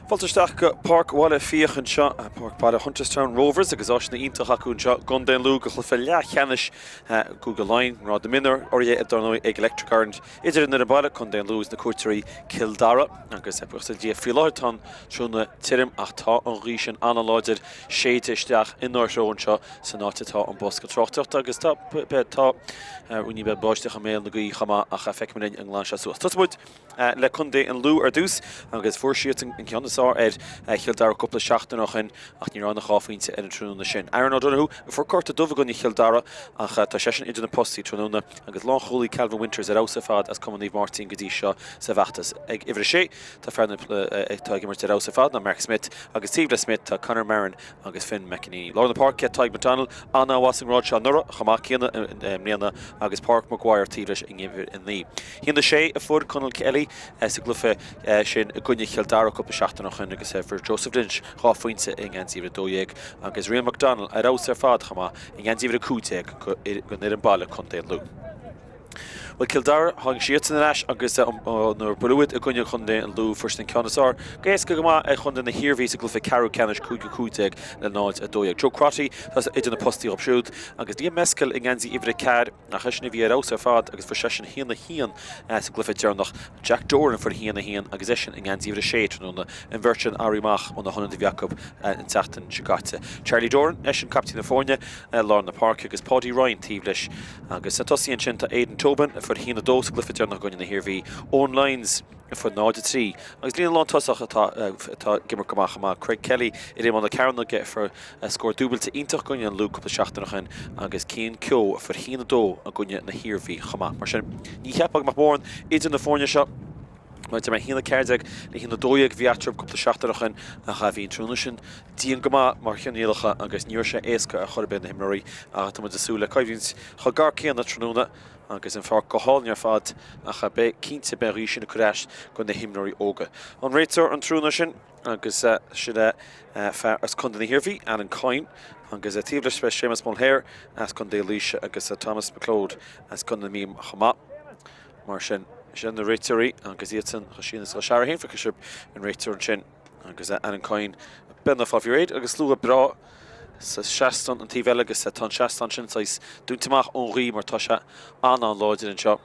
Fáilte isteach go Páirc Bhaile Fiaich anseo, Páirc Baile Hunterstown Rovers agus áiseanna iontach acu anseo i gContae an Lú go chluiche leathcheannais Cúige Laighean, i ngrád na mionúr, urraithe dar ndóigh ag Electric Ireland idir an fhoireann baile, Contae an Lú agus na cuairteoirí Cill Dara. Agus buíochas le Dia faoi láthair tá an tráthnóna tirim ach tá an ghaoth sin an-láidir séidte isteach inár dtreo anseo san áit atá an bosca tráchtaireachta agus tá tá ruainnín beag báisteach i mbéal na gaoithe chomh maith ach feicfimid linn an nglanfaidh sé suas. Tosóidh muid le Contae an Lú ar dtús agus fuair siad an ceann is fearr ar Chill Dara cúpla seachtain ó shin ach ní raibh ach 2 phointe ar an tráthnóna sin. Aaron O'Donoghue a fuair cárta dubh i gcoinne Chill Dara ach tá seisean idir na postaí tráthnóna agus lánchúlaí Calvin Winters ar fheabhas ar fad as Cumann Naomh Máirtín go dtí seo sa bhfeachtas. Ag uimhir a sé tá fear atá ag imirt ar fheabhas ar fad ná Mark Smith agus taobh le Smith tá Conor Marron agus Finn McEneaney. Lár na páirce, Tadhg McDonnell, an-mhaith sa ngrád seo anuraidh, chomh maith céanna i mbliana agus Pádraig Maguire taobh leis in uimhir 9. 1-6 a fuair Conall Kelly sa gcluiche sin i gcoinne Chill Dara cúpla seachtain ó shin agus fuair Joseph Lynch 2 phointe i ngeansaí uimhir 12 agus Rian McDonnell ar fheabhas ar fad chomh maith i ngeansaí uimhir 15 don fhoireann baile Contae an Lú. Bhuel, Cill Dara, tháinig siadsan ar ais agus nuair a buaileadh iad i gcoinne Chontae an Lú, fuair siad an ceann is fearr go héasca go maith ar Chontae na hIarmhí sa gcluiche ceathrú ceannais 5-15 le 0-12. Joe Crotty atá idir na postaí dhóibh siúd agus Liam Mescal i ngeansaí uimhir 4 ach eisean a bhí ar fheabhas ar fad agus fuair seisean 1-1 sa gcluiche deireanach. Jack Doran a fuair 1-1 agus eisean i ngeansaí uimhir 6 tráthnóna, an bheirt sin athraithe amach ó na hionaid a bhí acu an tseachtain seo caite. Charlie Doran, eisean caiptín na foirne i lár na páirce agus Paudie Ryan taobh leis. Agus sna tosaithe ansin tá Aidan Tobin, a fuair 1-2 sa gcluiche deireanach i gcoinne na hIarmhí, Owen Lyons, a fuair 0-3, agus líne lántosach atá atá ag imirt go maith chomh maith, Craig Kelly ar imeall na cearnóige a fuair scór dúbailte iontach i gcoinne an Lú cúpla seachtain ó shin agus Cian Keogh a fuair 1-2 i gcoinne na hIarmhí chomh maith. Mar sin, ní cheapfá go mbeadh mórán idir na foirne seo. Mar a deir mé, 1-14 le 1-12 a bhí eatarthu cúpla seachtain ó shin ach bhí an tráthnóna sin dian go maith mar choinníollacha agus ní raibh sé éasca ar chor ar bith do na himreoirí ach tá muid ag súil le coimhlint chomh gar céanna tráthnóna agus an pháirc go hálainn ar fad ach beidh cinnte beidh an ghaoth sin ag cur as do na himreoirí óga. An réiteoir an tráthnóna sin agus sin é fear as Contae na hIarmhí, Alan Coyne agus taobh leis beidh Séamus Mulhare as Contae Laoise agus Thomas McLeod as Contae na Mí chomh maith. Mar sin, sin na réiteoirí agus iadsan chomh síon is chomh searra féin, feicfidh sibh an réiteoir ansin agus Alan Coyne beagnach fá réidh agus slua breá sa seastán an taobh eile agus tá an seastán sin saghas dúnta amach ón ghaoth mar tá sé an-an-láidir anseo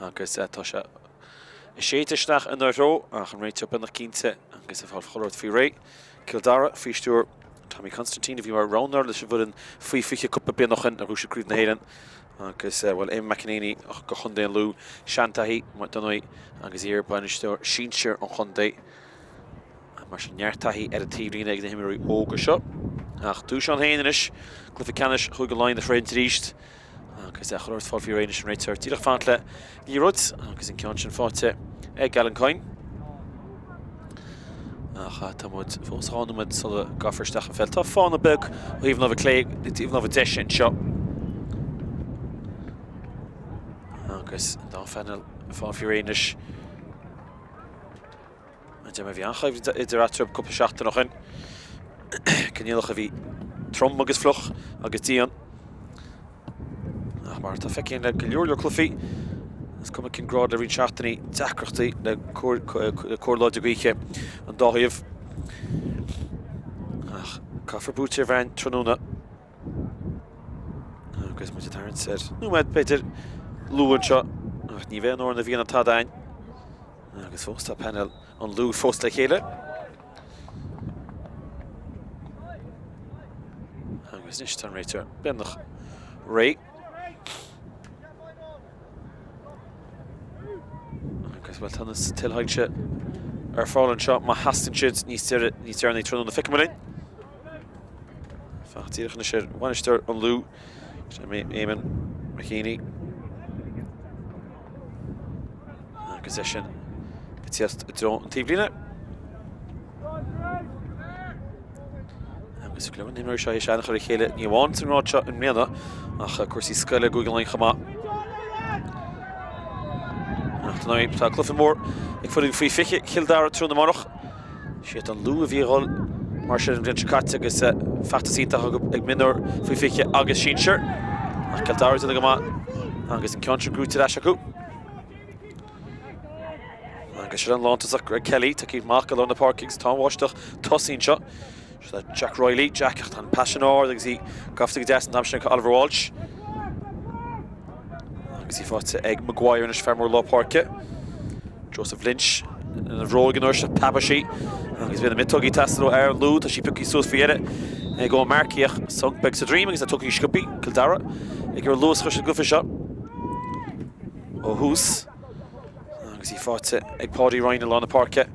agus tá sé ag séideadh isteach inár dtreo ach an réiteoir beagnach cinnte agus ag fáil chuile rud faoi réidh. Cill Dara faoi stiúir Tommy Constantine a bhí mar roghnóir leis an bhfoireann faoi 20 cúpla bliain ó shin a bhuaigh siad Craobh na hÉireann. Agus, bhuel, Eamon McEneaney do Chontae an Lú, seantaithí, dar ndóigh, agus iar-bhainisteoir sinsir an chontae. Mar sin, neart taithí ar an taobhlíne ag na himreoirí óga seo. Ach dúshlán féin anois, cluiche ceannais Chúige Laighean a throid arís. Agus é chun ort fáil faoi réir anois an réiteoir díreach fanacht le liathróid agus an ceann sin faighte ag Alan Coyne. Ach tá muid fós 2 nóiméad sula gcaithfear isteach an pheil. Tá fána beag ó thaobh na láimhe clé go taobh na láimhe deise anseo. Agus an dá phainéal ag fáil faoi réir anois. An deir mé bhí an-choimhlint idir eatarthu cúpla seachtain ó shin. Coinníollacha a bhí trom agus fliuch agus dian. Ach mar atá feicthe le go leor leor cluichí, is cuma cén grád le roinnt seachtainí, deacrachtaí le cóir láidir gaoithe an dá thaobh. Ach caithfear buaite ar bhraon tráthnóna. Agus muid ag tarraingt ar nóiméad b'fhéidir luath anseo, ach ní bheidh an fhoireann a bhíonn an tada againn. Agus fós tá painéal an Lú fós le chéile. Agus anois tá an réiteoir beagnach réidh. Agus bhuel tá na tuilsoilse ar fáil anseo má theastaíonn siad níos níos deireanaí tráthnóna. Feicfidh muid linn. Fanacht díreach anois ar bhainisteoir an Lú, sin é Eamon McKeaney. Agus é sin ag tíocht i dtreo an taobhlíne. Agus go leor na himreoirí seo théis aithne a chur ar a chéile ní amháin sa ngrád seo i mbliana ach cúrsaí scoile i gCúige Laighean chomh maith. Ach dar ndóigh tá cluiche mór ag foireann faoi 20 Chill Dara tráthnóna amárach. Siad an Lú a bhí a dhul mar sin an bhliain seo caite agus feachtas iontach ag mionúir faoi 20 agus sinsir. Ach Cill Dara ag déanamh go maith agus an ceann sin gnóite ar ais acu. Agus sin an lántosach Greg Kelly, tagtha amach i lár na páirce agus tá an bháisteach tosaithe anseo. Seo Jack Reilly, Jack ach tá an pas sin ard agus í gaibhte go deas an t-am sin ag Oliver Walsh. Agus í faighte ag Maguire anois fear mór lár páirce. Joseph Lynch ina bhróig anois ach preabfaidh sí agus beidh na miotógaí ag teastáil ó fhear an Lú. Tá sí pioctha suas faoi dheireadh ag Eoin Markey ach sonc beag sa droim agus é tugtha sciobtha. Cill Dara ag iarraidh luas a chur sa gcluiche seo ó thús. Agus í faighte ag Paudie Ryan i lár na páirce.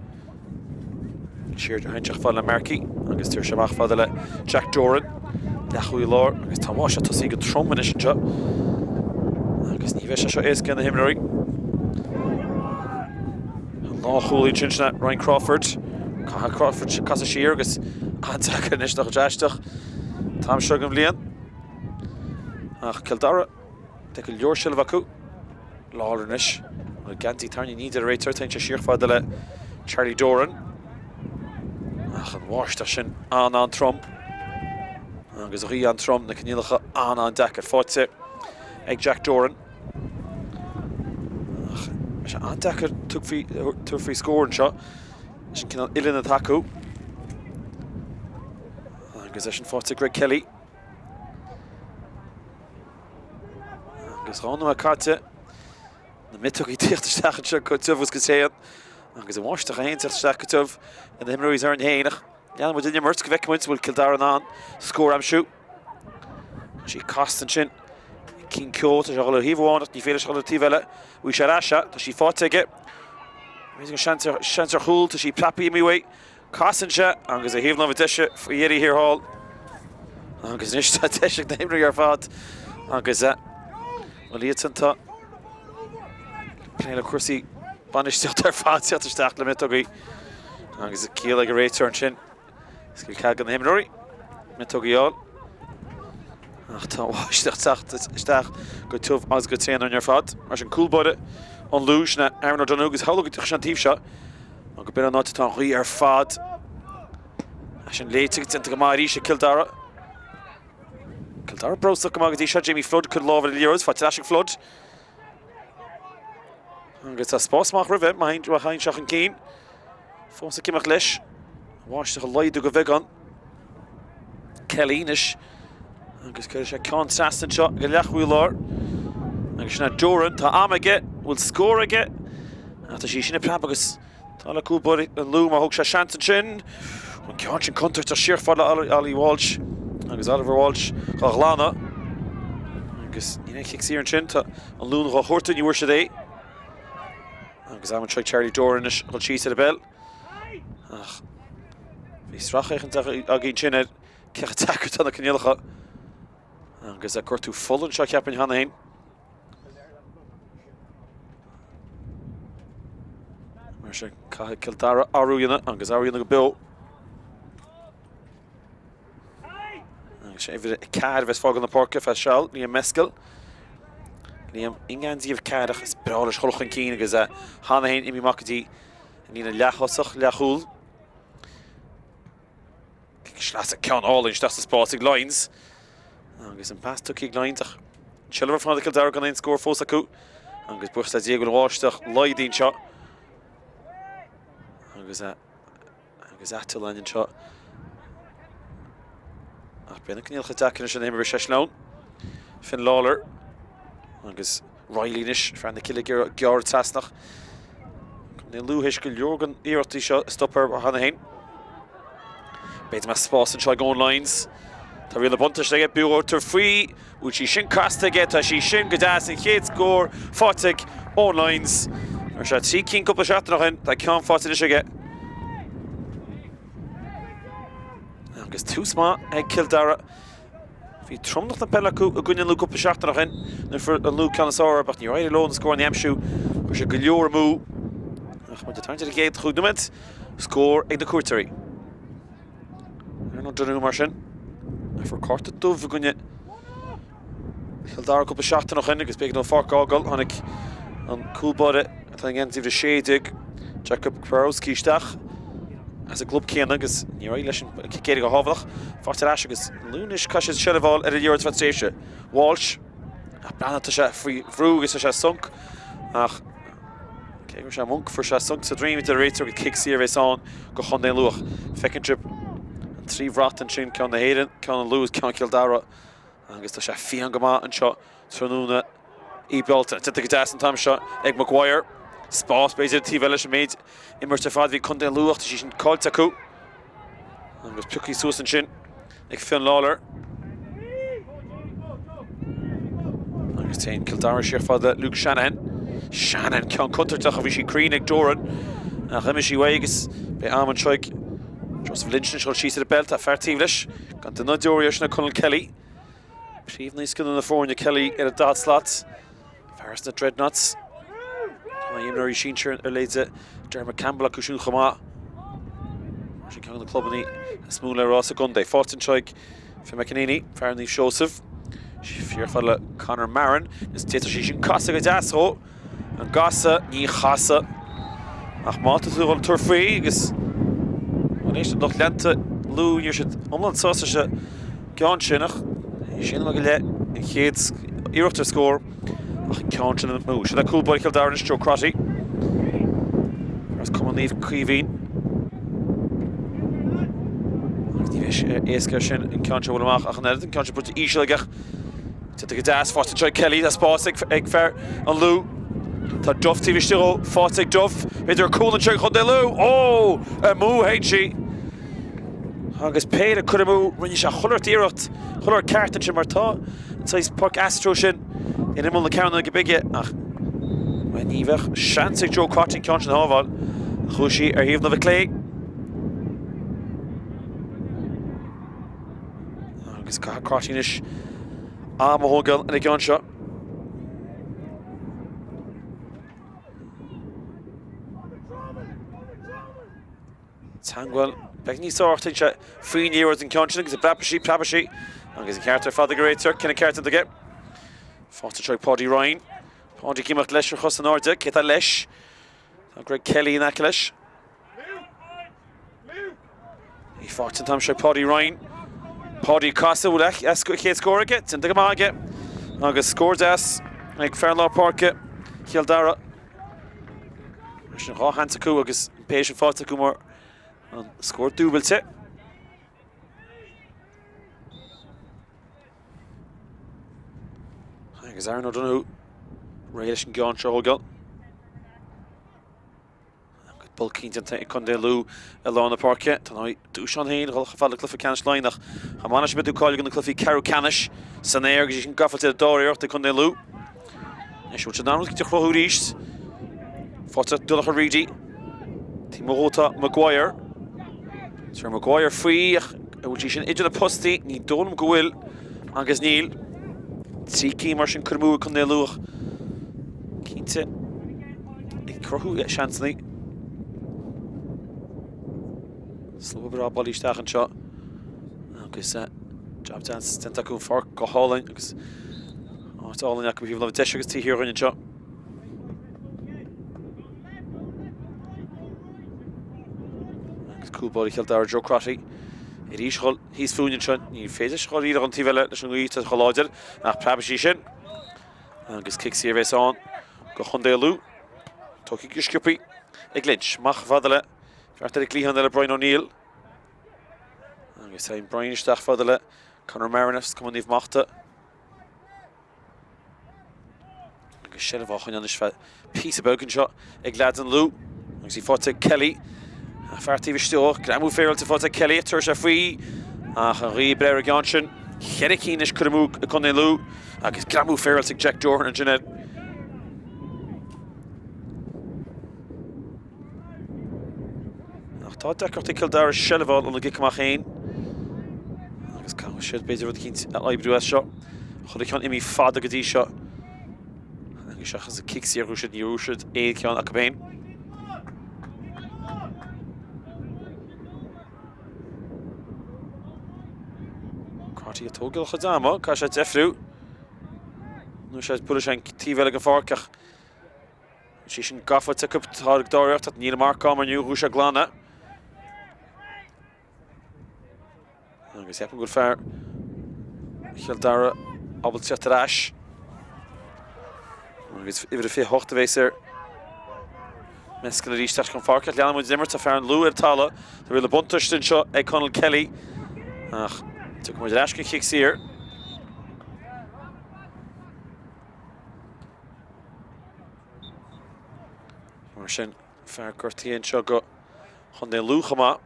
Siar ag fáil le Markey agus tabharfaidh sé amach fada le Jack Doran. Leathchúlaí láir agus tá an bháisteach tosaithe go trom anois anseo. Agus ní bheidh sé seo éasca na himreoirí. An lánchúlaí ansin sin Ryan Crawford. Caithfidh Crawford casadh siar agus an-deacair anois nach aisteach. An t-am seo den bhliain. Ach Cill Dara Tá go leor seilbh acu. Lawlor anois. An geansaí tarraingthe aniar ar an réiteoir. Téann sé siar fada le Charlie Doran. Ach an bháisteach sin an-an-trom. Agus an ghaoth an-trom, na coinníollacha an-an-deacair. Faighte ag Jack Doran. Ach tá sé an-deacair tabhairt faoi scór anseo. Leis an cineál uillinn atá acu. Agus é sin faighte ag Greg Kelly. Agus 2 nóiméad caite, na miotógaí ag tíocht isteach anseo go tiubh agus go tréan. Agus an bháisteach féin ag tíocht isteach go tiubh ar na himreoirí orainn féin ach leanann muid den imirt go bhfeicfidh muid bhfuil Cill Dara in ann scór a aimsiú. Tá sí casta ansin. Cian Keogh, tá sé ag dul ar thaobh amháin ach ní féidir leis dul ar taobh eile. Bhí sé ar ais, tá sí faighte aige. Seans ar chúl, tá sí preabtha imithe uaidh. Casann sé agus ar thaobh na láimhe deise faoi dheireadh thiar thall. Agus anois tá deis ag na himreoirí ar fad agus bhuel iadsan atá ag plé le cúrsaí bainistíochta ar fad teacht isteach le miotógaí agus ciall ag an réiteoir ansin. Scaoil cead do na himreoirí miotógaí a fháil. Ach tá an bháisteach ag teacht isteach go tiubh agus go tréan orainn ar fad. Mar sin cúl báire an Lú sin é Aaron O'Donoghue agus shamhlódh go dtiocfadh sé an taobh seo. Nó go b'in an áit atá an ghaoth ar fad. Sin léite agus déanta go maith arís ag Cill Dara. Cill Dara breabhsach go maith go dtí seo. Jamie Flood cuir lámh ar an liathróid, faighte ar ais ag Flood. Agus tá spás amach roimhe, má théann sé chun cinn. Fós ag imeacht leis. An bháisteach ag laghdú go beagán. Kelly anois. Agus cuirfidh sé ceann trasna anseo go leathchúlaí láir. Agus sin é Doran, tá am aige, bhfuil scór aige. Ach tá sí sin ag preabadh agus tá le cúl báire an Lú mar thóg sé seans ansin. An ceann sin contúirteach siar fad le Ollie Walsh agus Oliver Walsh dhá ghlanadh. Agus níl aon chic saor ansin, tá an Lú dhá chuartú, ní bhfuair siad é. Agus am anseo ag Charlie Doran anois dhul síos ar an bpeil. Ach bhí sracfhéachaint againn sin ar Cé chomh deacair atá na coinníollacha agus gortú fola anseo cheapfainn cheana féin. Mar sin caithfidh Cill Dara athrú a dhéanamh agus athrú a dhéanamh go beo. Agus sé uimhir 4 a bheas ag fágáil na páirce feadh seal, Liam Meskill. Liam i ngeansaí uimhir 4 ach is breá leis dhul chun cinn agus cheana féin imithe amach go dtí an líne leath-thosach, leath-chúl. Cic sleasa ceann álainn isteach sa spás ag Lyons. Agus an pas tugtha ag Lyons ach seilbh ar fad ag Cill Dara gan aon scór fós acu. Agus buíochas le Dia go bhfuil an bháisteach laghdaithe anseo. Agus agus Attilan anseo. Ach beidh na coinníollacha deacair anois an imreoir sé sleamhain. Finn Lawlor agus Reilly anois, fear na Cille gearradh trasna. Contae an Lú théis go leor den iarrachtaí seo a stopadh cheana féin. B'fhéidir go mbeadh spás anseo ag Eoin Lyons. Tá riail na buntáiste aige, b'fhiú tabhairt faoi. Bhfuil sí sin casta aige, tá sí sin go deas, an chéad scór faighte ag Eoin Lyons. Fuair sé 3 cinn cúpla seachtain ó shin, tá ceann faighte anois aige. Agus tús maith ag Cill Dara. Bhí tromlach na peile acu i gcoinne an Lú cúpla seachtain ó shin nuair a fuair an Lú ceann is fearr orthu ach níor éirigh leo na scóranna a aimsiú. Chuir siad go leor amú. Ach muid ag tarraingt ar an gcéad chúig nóiméad, scór ag na cuairteoirí. Aaron O'Donoghue mar sin. A fuair cárta dubh i gcoinne Chill Dara cúpla seachtain ó shin agus b'éigean dó an pháirc a fhágáil. Tháinig an cúl báire atá i ngeansaí uimhir 16, Jakub Kwarowski isteach as an gclub céanna agus níor éirigh leis an cic éirice a shábháil ach faighte ar ais agus an Lú anois caithfidh siad seilbh a fháil ar an liathróid feadh tréimhse. Walsh, ach breathnaigh tá sé faoi bhrú agus tá sé sonc ach. Cé go raibh sé i bponc, fuair sé sonc sa droim idir réiteoir agus cic saor a bheas ann do Chontae an Lú ach feiceann sibh an trí bhrat ansin, ceann na hÉireann, ceann an Lú agus ceann Chill Dara agus tá sé fiáin go maith anseo tráthnóna Oíche Bealtaine. Déanta go deas an t-am seo ag Maguire. Spás b'fhéidir an taobh eile leis an méid imirt ar fad a bhí Contae an Lú ach tá sí sin caillte acu. Agus pioctha suas ansin ag Fionn Lawlor. Agus téann Cill Dara siar fad le Luke Shanahan. Shanahan, ceann contúirteach a bhí sí cruinn ag Doran. Ach imigh sí uaidh agus beidh am anseo ag Joseph Lynch anois dul síos ar an bpeil. Tá fear taobh leis gan duine deoraí air sin ná Conal Kelly. Príomhnaoscanna na foirne, Kelly ar an daichead slat. Fear as na Dreadnoughts. Tá imreoirí sinsir ar leithéide Dermot Campbell acu siúd chomh maith. Sin ceann de na clubanna is mó le rá sa gcontae. Faighte anseo ag Finn McEneaney, fear Naomh Seosamh. Siar fad le Conor Marin. Is d'fhéadfadh sí sin casadh go deas dhó. An gcasfaidh? Ní chasfaidh. Ach má tá tú ag dul tabhair faoi agus anois an lucht leanta Lú ní raibh siad iomlán sásta leis an gceann sin ach sin go leith an chéad iarracht ar scór ach an ceann sin amú. Sin é cúl báire Chill Dara anois Joe Crotty. As Cumann Naomh Caoimhín. Agus ní bheidh sé éasca air sin an ceann seo a bhualadh amach ach an oiread an ceann seo buailte íseal aige. Déanta go deas, faighte anseo ag Kelly, tá spás ag fear an Lú. Tá Duff taobh istigh dhó, faighte ag Duff. B'fhéidir cúl anseo ag Chontae Lú! Ó! Amú a théann sí. Agus péire curtha amú, rinne sé chuile iarracht, chuile rud ceart ansin mar tá an saghas páirc astro sin in imeall na cearnóige bige ach bhuel ní bheadh seans ag Joe Crotty an ceann sin a shábháil. Chuaigh sí ar thaobh na clé. Agus caithfidh Crotty anois am a thógáil ar an gceann seo. Teagmháil beag níos fearr téann sé faoin liathróid an ceann sin agus preabfaidh sí, preabfaidh sí agus an ceart ar fad ag an réiteoir, cinneadh ceart aige. Faighte anseo ag Paudie Ryan. Paudie ag imeacht leis ar chos in airde, cé atá leis? Tá Greg Kelly in aice leis. Í faighte an t-am seo ag Paudie Ryan. Paudie casadh bhfuil a chéad scór aige, déanta go maith aige. Agus scór deas ag fear lár páirce Chill Dara. Sin dhá sheans acu agus an péire sin faighte acu mar an scór dúbailte. Agus Aaron O'Donoghue réidh leis an gceann seo a thógáil. Bulcín déanta ag Contae Lú i lár na páirce. Tá an dúshlán féin dhul chomh fada le cluiche ceannais Laighean ach chomh maith leis beidh tú cáilithe do na cluichí ceathrú ceannais san aer agus í sin gafa ar an dara iarracht ag Contae Lú. Anois bhfuil siad in ann rud éicint a chruthú arís. Faighte Donncha Reidy. Taobh amuigh dhó tá Maguire. Tabharfaidh Maguire faoi ach an bhfuil sí sin idir na postaí? Ní dóigh liom go bhfuil agus níl. Trí cinn mar sin curtha amú ag Contae Lú ach cinnte ag cruthú seansanna. Slua breá bailithe isteach anseo agus jab deas déanta acu an pháirc go hálainn agus áit álainn acu taobh láimhe deise agus taobh thiar dhúinn anseo. Agus cúl báire Chill Dara Joe Crotty arís dhul thíos fúinn anseo. Ní féidir leis dhul díreach an taobh eile leis an ngaoth atá chomh láidir ach preabfaidh sí sin. Agus cic saor a bheas ann do Chontae Lú. Tógtha go sciobtha ag Lynch. Amach fada le fear ar an gcliathán eile Brian O'Neill. Agus téann Brian isteach fada le Conor Marin as Cumann Naomh Machta. Agus seilbh á choinneáil anois feadh píosa beag anseo ag leaids an Lú. Agus í faighte ag Kelly. Fear taobh istigh, greamú féaráilte faighte ag Kelly, tabharfaidh sé faoi. Ach an ghaoth ag breith ar an gceann sin. Cheithre cinn anois curtha amú ag Contae an Lú. Agus greamú féaráilte ag Jack Doran ansin air. Ach tá deacracht ag Cill Dara seilbh a fháil óna gcic amach féin. Agus caithfidh siad b'fhéidir rud eicínt a oibriú as seo. Chuile cheann imithe fada go dtí seo. Agus seachas an cic saor a ghnóthaigh siad ní raibh siad aon cheann acu féin. Crotty ag tógáil a chuid ama, caithfidh sé deifriú. Nó sé buailfidh sé an taobh eile den pháirc ach sé sin gafa acu tá ag dáiríreacht ach níl marc ann mar níor dhúisigh sé glan é. Agus ceapaim go bhfuil fear Chill Dara ábalta teacht ar ais. Agus uimhir a 28 a bhéas ar. Mescal arís isteach chun pháirce ach leanann muid den imirt. Tá fear an Lú ar talamh. Tá riail an buntáiste anseo ag Conal Kelly ach tiocfaidh muid ar ais don chic saor. Mar sin, fear gortaithe anseo do Chontae an Lú chomh maith.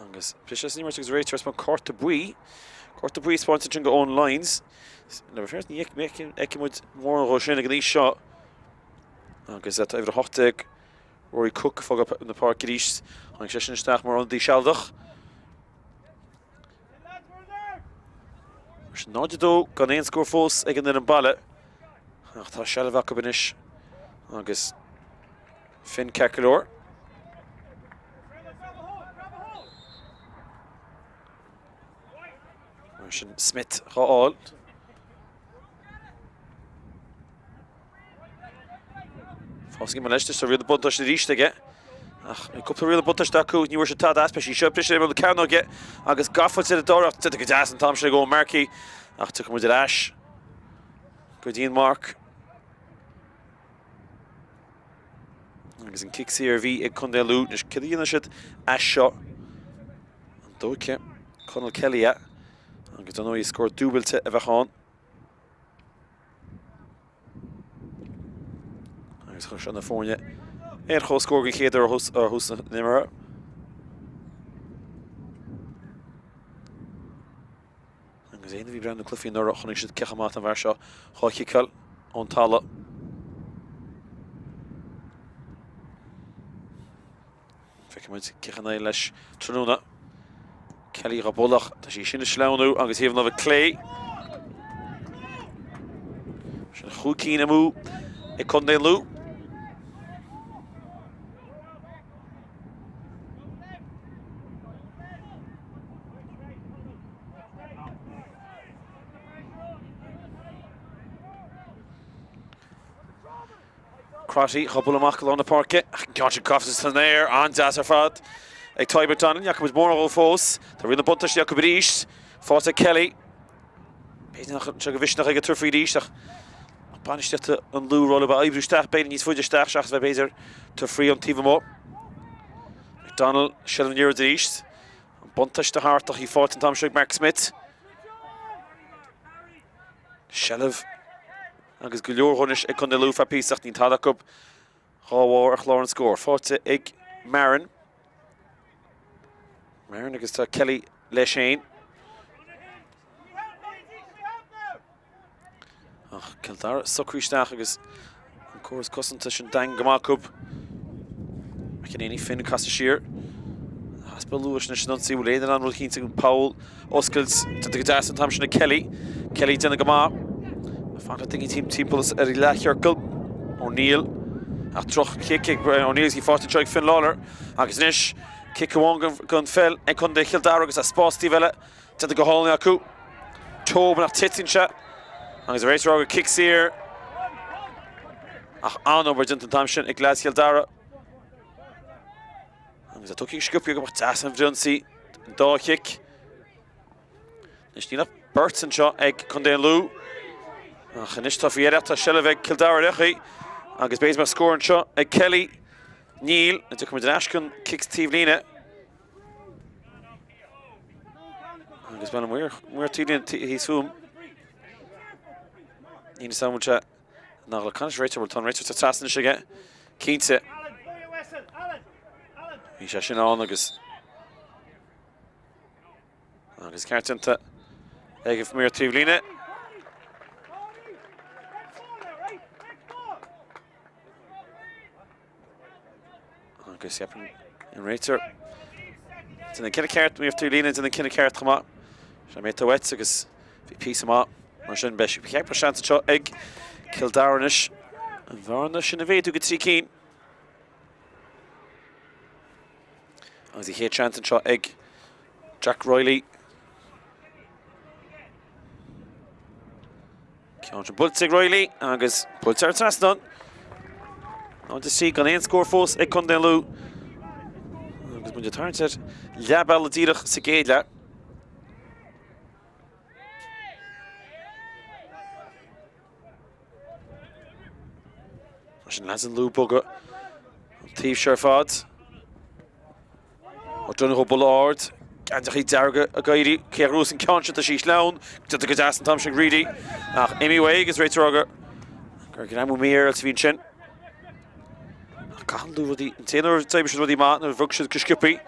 Agus briseadh san imirt agus réiteoir ag spáint cárta buí. Cárta buí spáinte ansin go Owen Lyons. Le bheith féar ní fheicfidh muid mórán dhó sin ag an aois seo. Agus tá uimhir 18 Rory Cooke ag fágáil na páirce arís. Tháinig seisean isteach mar ionadaí sealadach. Mar sin 0-2 gan aon scór fós ag an fhoireann baile. Ach tá seilbh acu anois agus Finn ceart go leor. Mar sin Smith dhá fháil. Fós ag leis, tá riail an buntáiste arís aige. Ach bhí cúpla riail buntáiste acu, ní bhfuair siad tada as, beidh sí seo briseadh ar na cearnóige agus gafa ar an dóireacht déanta go deas an t-am sin ag Eoin Markey ach tiocfaidh muid ar ais go dtí an marc. Agus an cic saor a bhí ag Contae Lú, anois céard a dhéanfaidh siad as seo? An dtógfaidh Conal Kelly é agus dar ndóigh scór dúbailte a bheadh ann. Agus chuir seo na foirne ar chomhscór den chéad uair ó thús na himeartha. Agus éinne a bhí ag breathnú cluichí anuraidh, chonaic siad cé chomh maith atá an fear seo dhá chiceáil ón talamh. Feicfidh muid cé chomh n-éireoidh leis tráthnóna. Kelly dhá bualadh, tá sí sin ag sleamhnú agus thaobh na láimhe clé. Sin chúig cinn amú ag Contae Lú. Crotty dhá bualadh amach go lár na páirce ach an ceann sin gafa san aer, an-deas ar fad ag Tadhg McDonnell. Ní fhaca muid mórán dhó fós. Tá riail na buntáiste acu arís. Faighte ag Kelly. B'fhéidir nach sé de mhisneach aige tabhairt faoi arís ach bainistíocht an Lú ró le bheith oibriú isteach b'fhéidir níos faide isteach seachas bheith b'fhéidir tabhairt faoi ón taobh amuigh. McDonnell seilbh an liathróid arís. An buntáiste thart ach í faighte an t-am seo ag Mark Smith. Seilbh agus go leor anois ag Contae Lú feadh píosa ach níl tada acu dhá bharr ar chlár an scóir. Faighte ag Marin. Marin agus tá Kelly leis féin. Ach Cill Dara socraithe isteach agus an córas cosanta sin daingean go maith acu. McEnaney, Finn casadh siar. Easpa luais anois san ionsaí, bhfuil éinne in ann rud eicínt an poll a oscailt. Déanta go deas an t-am sin ag Kelly. Kelly ag déanamh go maith. Fanacht le daoine timpeall ar an leathchiorcal. O'Neill. Ach droch-chic ag O'Neill agus í faighte anseo ag Finn Lawlor. Agus anois cic amháin den pheil ag Contae Chill Dara agus tá spás taobh eile. Déanta go hálainn acu. Tobin ach titeann sé. Agus an réiteoir ag rá cic saor. Ach an-obair déanta an t-am sin ag leaids Chill Dara. Agus é tugtha go sciobtha go deas an bhfrionsaí. An dá chic. Anois níl ach beirt anseo ag Contae an Lú. Ach anois tá faoi dheireadh, tá seilbh ag Cill Dara ar aghaidh. Agus b'fhéidir go mbeadh scór anseo ag Kelly. Níl. Tiocfaidh muid ar ais chun cic taobhlíne. Agus bhuel an maor taobhlíne thíos fúm. Níl a fhios agam an bhfuil sé nach le conas réiteoir bhfuil tá an réiteoir trasna anois aige. Cinnte. Bhí sé sin ann agus agus ceart déanta ag an maor taobhlíne. Agus ceapann an réiteoir déanamh an cinneadh ceart, maor taobhlíne déanamh an cinneadh ceart chomh maith. Sé méata uait agus bhí píosa maith mar sin beidh sé seans anseo ag Cill Dara anois an bhearna sin a mhéadú go 3 cinn. Agus an chéad seans anseo ag Jack Riley. Ceann sin buailte ag Riley agus buailte thar an trasnán. 0-3 gan aon scór fós ag Contae an Lú. Agus muid ag tarraingt ar leath bealaigh díreach sa gcéad leath. Sin leaids an Lú ag bogadh an taobh seo ar fad. O'Donoghue buille ard. Geansaithe dearga ag éirí. Cé a ghnóthós an ceann seo? Tá sí sleamhain. Déanta go deas an t-am sin ag Reidy. Ach imithe uaidh agus réiteoir ag rá gur greamú mí-fhéaráilte a bhí ansin. Ach caitheann Lú rudaí, an t-aon uair a d'oibrigh siad rudaí maith nuair a bhog siad go sciobthaí.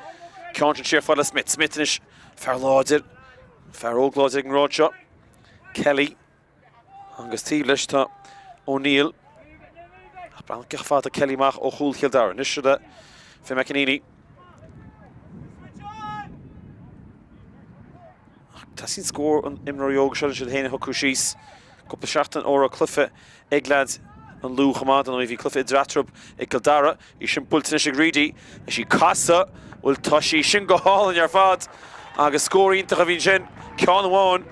Ceann sin siar fad le Smith. Smith anois, fear láidir, fear óg láidir ag an ngrád seo. Kelly. Agus taobh leis tá O'Neill. Ach breathnaigh cé chomh fada Kelly amach ó chúl Chill Dara. Anois le Finn McEneaney. Ach teastaíonn scór ón imreoirí óga seo siad féin a shocrú síos. Cúpla seachtain ó raibh cluiche ag leaids an Lú chomh maith. Dar ndóigh bhí cluiche idir eatarthu ag Cill Dara. Í sin buailte anois ag Reidy. Is í casadh. Bhuel tá sí sin go hálainn ar fad. Agus scór iontach a bhí ansin. Ceann amháin.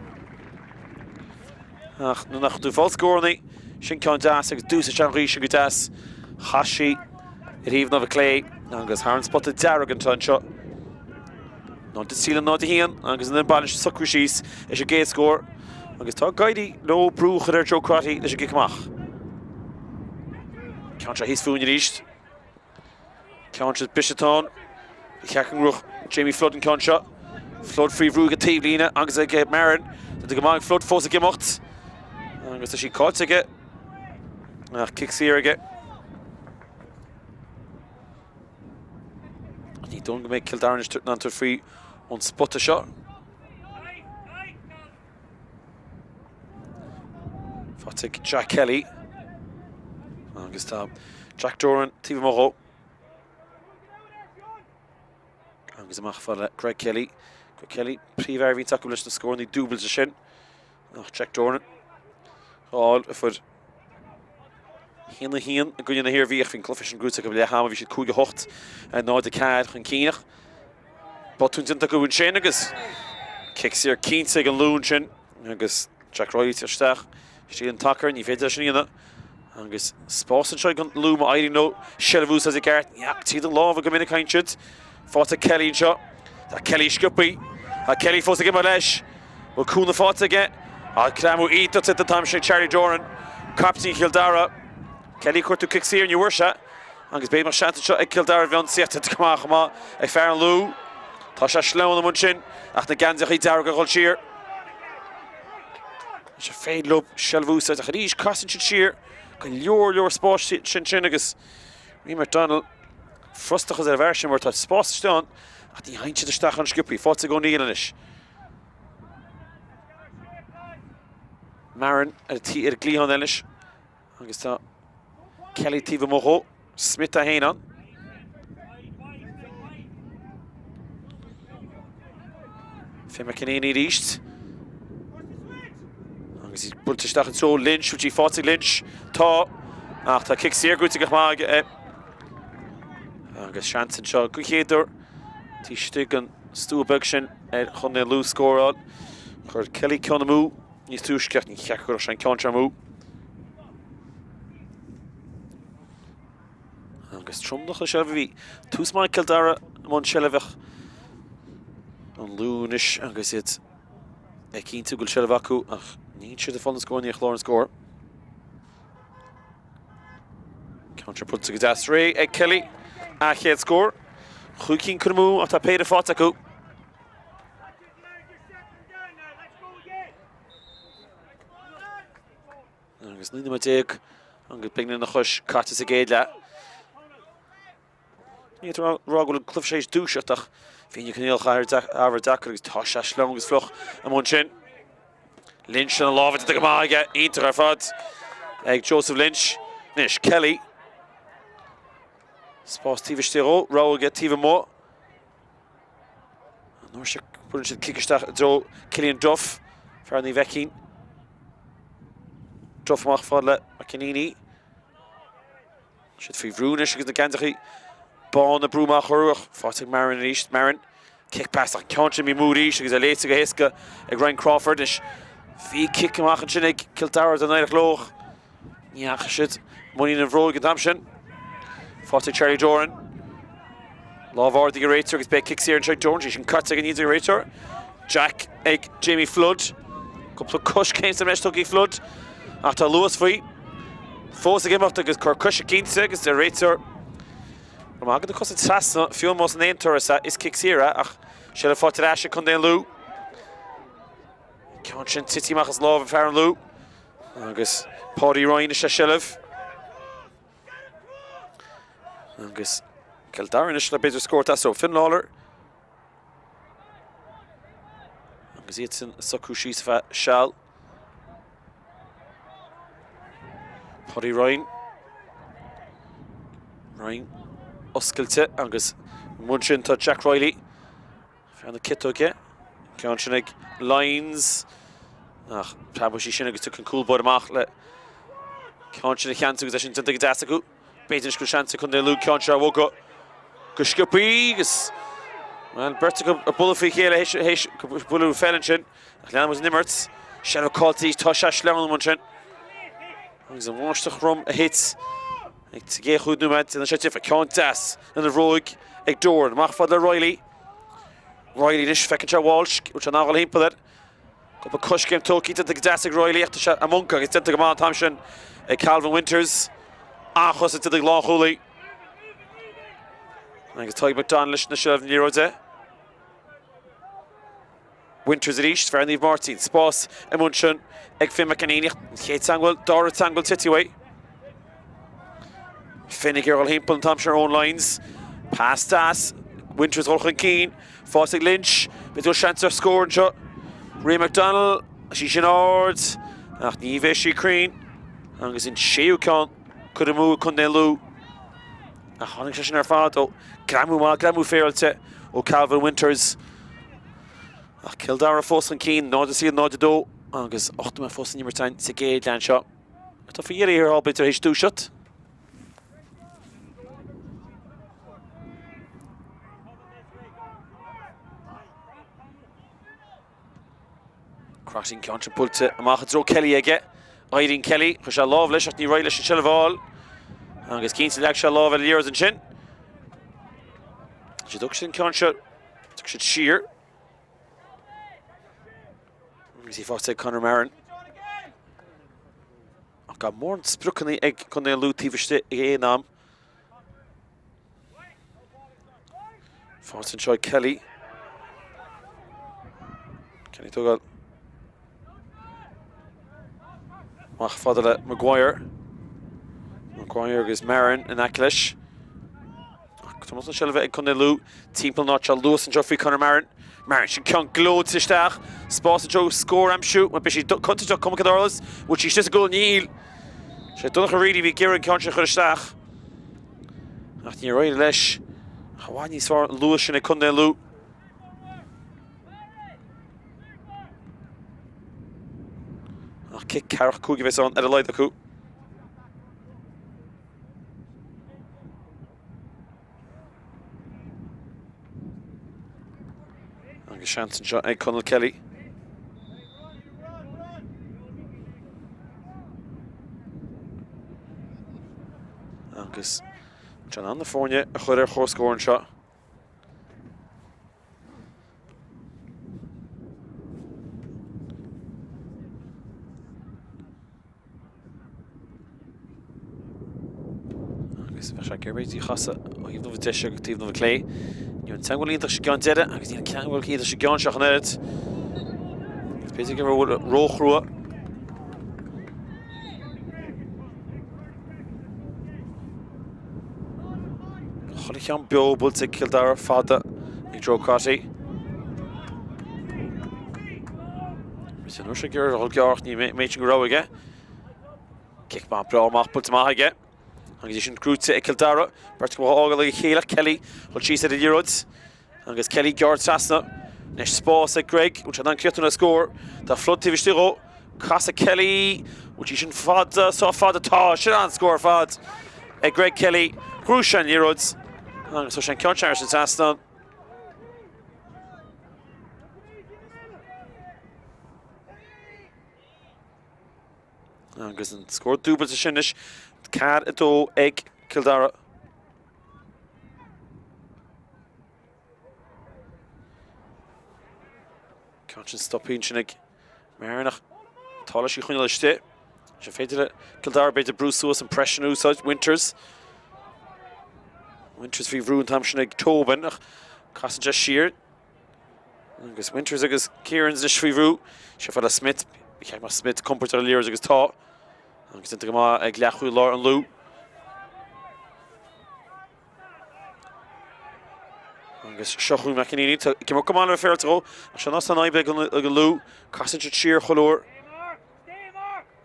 Ach nuair nach tú ag fáil scóranna, sin ceann deas agus d'úsáid sé an ghaoth sin go deas. Chas sí ar thaobh na láimhe clé agus thar an spota dearg atá anseo. 0-3 le 0-1 agus an baile ag socrú síos leis an gcéad scór agus tá ag éirí leo brú a chur ar Joe Crotty leis an gcic amach. Ceann seo thíos fúinn arís. Ceann seo briseadh ann. Ba cheart go ngnóthódh Jamie Flood an ceann seo. Flood faoi bhrú ag an taobhlíne agus ag Marin. Tá go maith ag Flood fós ag imeacht. Agus tá sí caillte aige. Ach cic saor aige. Ní dóigh go mbeidh Cill Dara in ann tabhairt faoi ón spota seo. Faighte ag Jack Kelly. Agus tá Jack Doran taobh amuigh dhó. Agus amach fad le Greg Kelly. Greg Kelly, príomhfhear a bhíonns acu leis na scóranna dúbailte sin. Ach Jack Doran fháil a fuair 1-1 i gcoinne na hIarmhí ach bhí an cluiche sin gnóthaithe acu leath ama, bhí siad 5-8 0-4 chun cinn ach botún déanta acu ansin agus cic saor cinnte ag an Lú ansin agus Jack Reilly isteach istigh an tacar, ní féidir leis sin a dhéanamh agus spás anseo ag an Lú má éiríonn leo seilbh a úsáid i gceart, ach tríd an lámha go minic faigheann siad. Faighte ag Kelly anseo. Tá Kelly sciobtha. Tá Kelly fós ag imeacht leis. Bhfuil cúnamh faighte aige? Tá greamú iontach déanta an t-am sin ag Charlie Doran, captaen Chill Dara. Kelly ag cuartú cic saor, ní bhfuair sé. Agus b'fhéidir go mbeadh seans anseo ag Cill Dara a bheith ionsaíoch déanta go maith chomh maith ag fear an Lú. Tá sé sleamhain amuigh ansin ach na geansaithe dearga a dhul siar. Is féidir leo seilbh a úsáid ach arís casann siad siar go leor leor spáis sin sin agus Ray McDonnell frustrachas ar an bhfear sin mar tá spás istigh ann ach ní théann siad isteach ann sciobthaí. Faighte ag O'Neill anois. Marin ar an gcliathán anois agus tá Kelly taobh amuigh dhó. Smith é féin ann. Finn McEneaney arís. Agus í buailte isteach i dtreo Lynch, bhfuil sí faighte ag Lynch? Tá. Ach tá cic saor gnóthaithe go maith aige. Agus seans anseo den chéad uair taobh istigh den stua beag sin ar Chontae an Lú scóráil. Chuir Kelly ceann amú níos túisce ach ní cheart go gcuirfeadh sé an ceann seo amú. Agus tromlach na seilbhe bhí tús maith ag Cill Dara i mbun seilbhe ach an Lú anois agus iad ag cinntiú go bhfuil seilbh acu ach níl siad ag fáil na scóranna ar chlár an scóir. Ceann seo buailte go deas réidh ag Kelly. A chéad scór. Chúig cinn curtha amú ach tá péire faighte acu. Agus 19 nóiméad agus beagnach lena chois caite sa gcéad leath. Ní féidir a rá go bhfuil an cluiche tar éis dúiseacht ach bhí na coinníollacha ábhar deacair agus tá sé sleamhain agus fliuch amuigh ansin. Lynch lena lámha déanta go maith aige, iontach ar fad ag Joseph Lynch. Anois Kelly. Spás taobh istigh dhó, rogha aige taobh amuigh. An uair seo cuireann siad cic isteach i dtreo Cillian Duff, fear Naomh Eicín. Duff amach fad le McEneaney. Siad faoi bhrú anois agus na geansaithe bána ag brú amach orthu ach faighte ag Marin arís. Marin, cic pas ach ceann sin amú arís agus é léite go héasca ag Ryan Crawford. Anois bhí cic amach ansin ag Cill Dara dá n-éireodh leo ach ní dheachaigh siad muinín an bhróig an t-am sin. Faighte ag Charlie Doran. Lámh ard ag an réiteoir agus beidh cic saor anseo ag Doran. Sé sin caite ag an ag an réiteoir. Jack ag Jamie Flood. Cúpla coiscéim sa mbreis tugtha ag Flood ach tá luas faoi. Fós ag imeacht agus cor coise cinnte agus deir an réiteoir go má thagann na cosa trasna, fiú más in aon turas é, is cic saor é ach seilbh faighte ar ais ag Contae an Lú. Ceann sin tite amach as lámh fear an Lú agus Páidí Ryan is é seilbh. Agus Cill Dara anois le b'fhéidir scór as ó Finn Lawlor. Agus iad sin ag socrú síos feadh seal. Paddy Ryan. Ryan oscailte agus i mbun sin tá Jack Reilly. Fear na ciotóige. Ceann sin ag Lyons. Ach preabfaidh sí sin agus tiocfaidh an cúl báire amach le ceann sin a cheansú agus é sin déanta go deas acu. B'fhéidir anois go bhfuil seans ag Contae Lú ceann seo a bhogadh go sciobthaí agus bhuel, beirt acu ag bualadh faoi chéile théis bualadh feil ansin. Ach leanann muid an imirt. Seilbh caillte tá sé sleamhnú ansin. Agus an bháisteach throm a thit ag sa gcéad chúig nóiméad, déanann sé difear. Ceann deas ina bhróig ag Doran. Amach fad le Reilly. Reilly anois, feiceann sé Walsh, bhfuil sé in ann a dhul thimpeall air. Cúpla coiscéim tógtha déanta go deas ag Reilly ach tá sé i mbunca agus déanta go maith an t-am sin ag Calvin Winters. An-chosaint déanta ag lánchúlaí. Agus Tadhg McDonald leis na seilbh na liathróide. Winters arís, fear Naomh Máirtín. Spás i mbun sin ag Finn McEneaney. An chéad teagmháil, dara teagmháil tite uaidh. Finn ag iarraidh dul thimpeall an t-am sin ar Eoin Lyons. Pas deas. Winters dul chun cinn. Faighte ag Lynch. B'fhéidir go bhfuil seans ar scór anseo. Ray McDonnell. Sí sin ard. Ach ní bheidh sí cruinn. Agus an séú ceann curtha amú ag Contae Lú. Ach tháinig sé sin ar fad ó greamú maith, greamú féaráilte ó Calvin Winters. Ach Cill Dara fós chun cinn, 0-1, 0-2 agus 8 nóiméad fós san imirt againn sa gcéad leath anseo. Tá faoi dheireadh thiar thall b'fhéidir théis dúiseacht. Crotty ceann sin buailte amach i dtreo Kelly aige. Éiríonn Kelly, chuir sé lámh leis ach níor éirigh leis an seilbh a fháil. Agus cinnte leag sé lámh ar an liathróid ansin. Sé thug siad an ceann seo, thug siad siar. Agus í faighte ag Conor Marin. Ach gan mórán spriocanna ag Contae an Lú taobh istigh ag aon am. Faighte anseo ag Kelly. Kelly tógáil. Amach fada le Maguire. Maguire agus Marin in aice leis. Tá an seilbh ag Contae Lú timpeall an áit seo luas anseo faoi Conor Marin. Marin sin ceann gleoite isteach. Spás anseo scór a aimsiú. Má beidh sí contúirteach cuma cad a tharlós. Bhfuil sí istigh sa gcúl? Níl. Sé Donncha Reilly a bhí ag iarraidh an ceann sin a chur isteach. Ach níor éirigh leis. Ach i bhfad níos fearr an luas sin ag Contae Lú. Ach cic ceathracha 5 a bheas ann ar a laghad acu. Agus seans anseo ag Conal Kelly. Agus tá an na foirne a chur ar chomhscór anseo. Agus bheadh sé ag iarraidh í a chasadh ó thaobh na láimhe deise go taobh na láimhe clé. Ní raibh an teagmháil iontach sa gceann deiridh agus níl an teagmháil iontach sa gceann seo ach an oiread. Agus b'fhéidir go raibh róchrua. Chuile cheann beo buailte ag Cill Dara fada ag Joe Crotty. Is an uair seo ag iarraidh a dhul gearr ach ní méid sin go raibh aige. Cic maith breá amach buailte amach aige. Agus é sin gnóite ag Cill Dara. Beirt acu á fhágáil ag a chéile Kelly dhul síos ar an liathróid. Agus Kelly gearr trasna. Anois spás ag Greg. Bhfuil sé in ann críochnú le scór? Tá Flood taobh istigh dhó. Casadh Kelly. Bhfuil sí sin fada? Sách fada. Tá! Sin an-scór ar fad ag Greg Kelly. Ghnóthaigh sé an liathróid. Agus tá sé an ceann sin thar an trasnán. Agus an scór dúbailte sin anois. 4-2 ag Cill Dara. Ceann sin stoptha ansin ag Marin ach tá leis í a choinneáil istigh. Is féidir le Cill Dara b'fhéidir brú suas an pressure a úsáid. Winters. Winters faoi bhrú an t-am sin ag Tobin ach casann sé siar. Agus Winters agus Kierans anois faoi bhrú. Sé fada Smith. Cheap mé Smith compordach ar an liathróid agus tá. Agus déanta go maith ag leathchúlaí láir an Lú. Agus seo chugainn McEneaney. Tá ag imirt go maith le bheith féaráilte dhó. Ach seo an fhadhb ag an Lú. Casann siad siar chuile uair.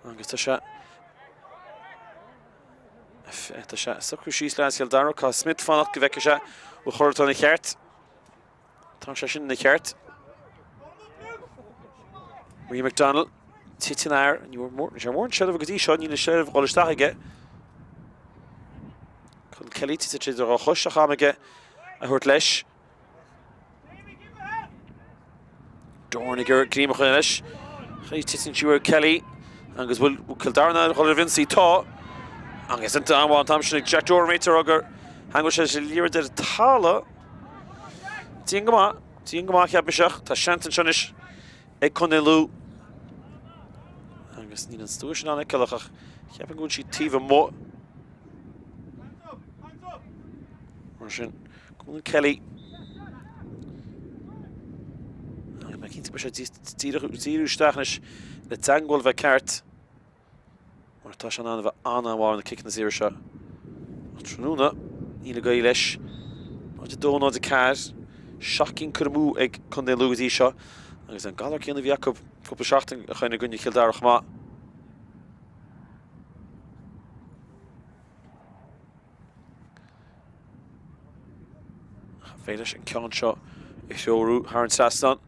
Agus tá sé Tá sé ag socrú síos le Cill Dara. Caithfidh Smith fanacht go bhfeicfidh sé bhfuil chuile rud ina cheart. Tá sé sin ina cheart. Marie McDonald titeann air. Ní bhfuair sé mórán seilbhe go dtí seo, níl an seilbh ag dul isteach aige. Colin Kelly titeann sé idir dhá chois ach am aige a thabhairt leis. Doran ag iarraidh greim a choinneáil leis. Chaoi titeann sí ar Kelly agus bhfuil Cill Dara in ann dul ar an ionsaí? Tá. Agus an t-am an t-am sin ag Jack Doran réiteoir gur theagmhaigh sé leis an liathróid ar an talamh. Dian go maith, dian go maith cheap mise ach tá seans anseo anois ag Contae Lú. Agus níl an stua sin an-fheiceálach ach cheapfainn go bhfuil sí taobh amuigh. Mar sin, Colin Kelly. Agus mé cinnte go mbeidh sé díriú isteach anois le teagmháil a bheith ceart. Mar tá sé in ann a bheith an-mhaith ar na ciceanna saora seo. Ach tráthnóna, níl ag éirí leis. 0-2, 0-4. 7 gcinn curtha amú ag Contae Lú go dtí seo. Agus an galar céanna a bhí acu cúpla seachtain ó shin i gcoinne Chill Dara chomh maith. Féidir leis an ceann seo a threorú thar an trasnán.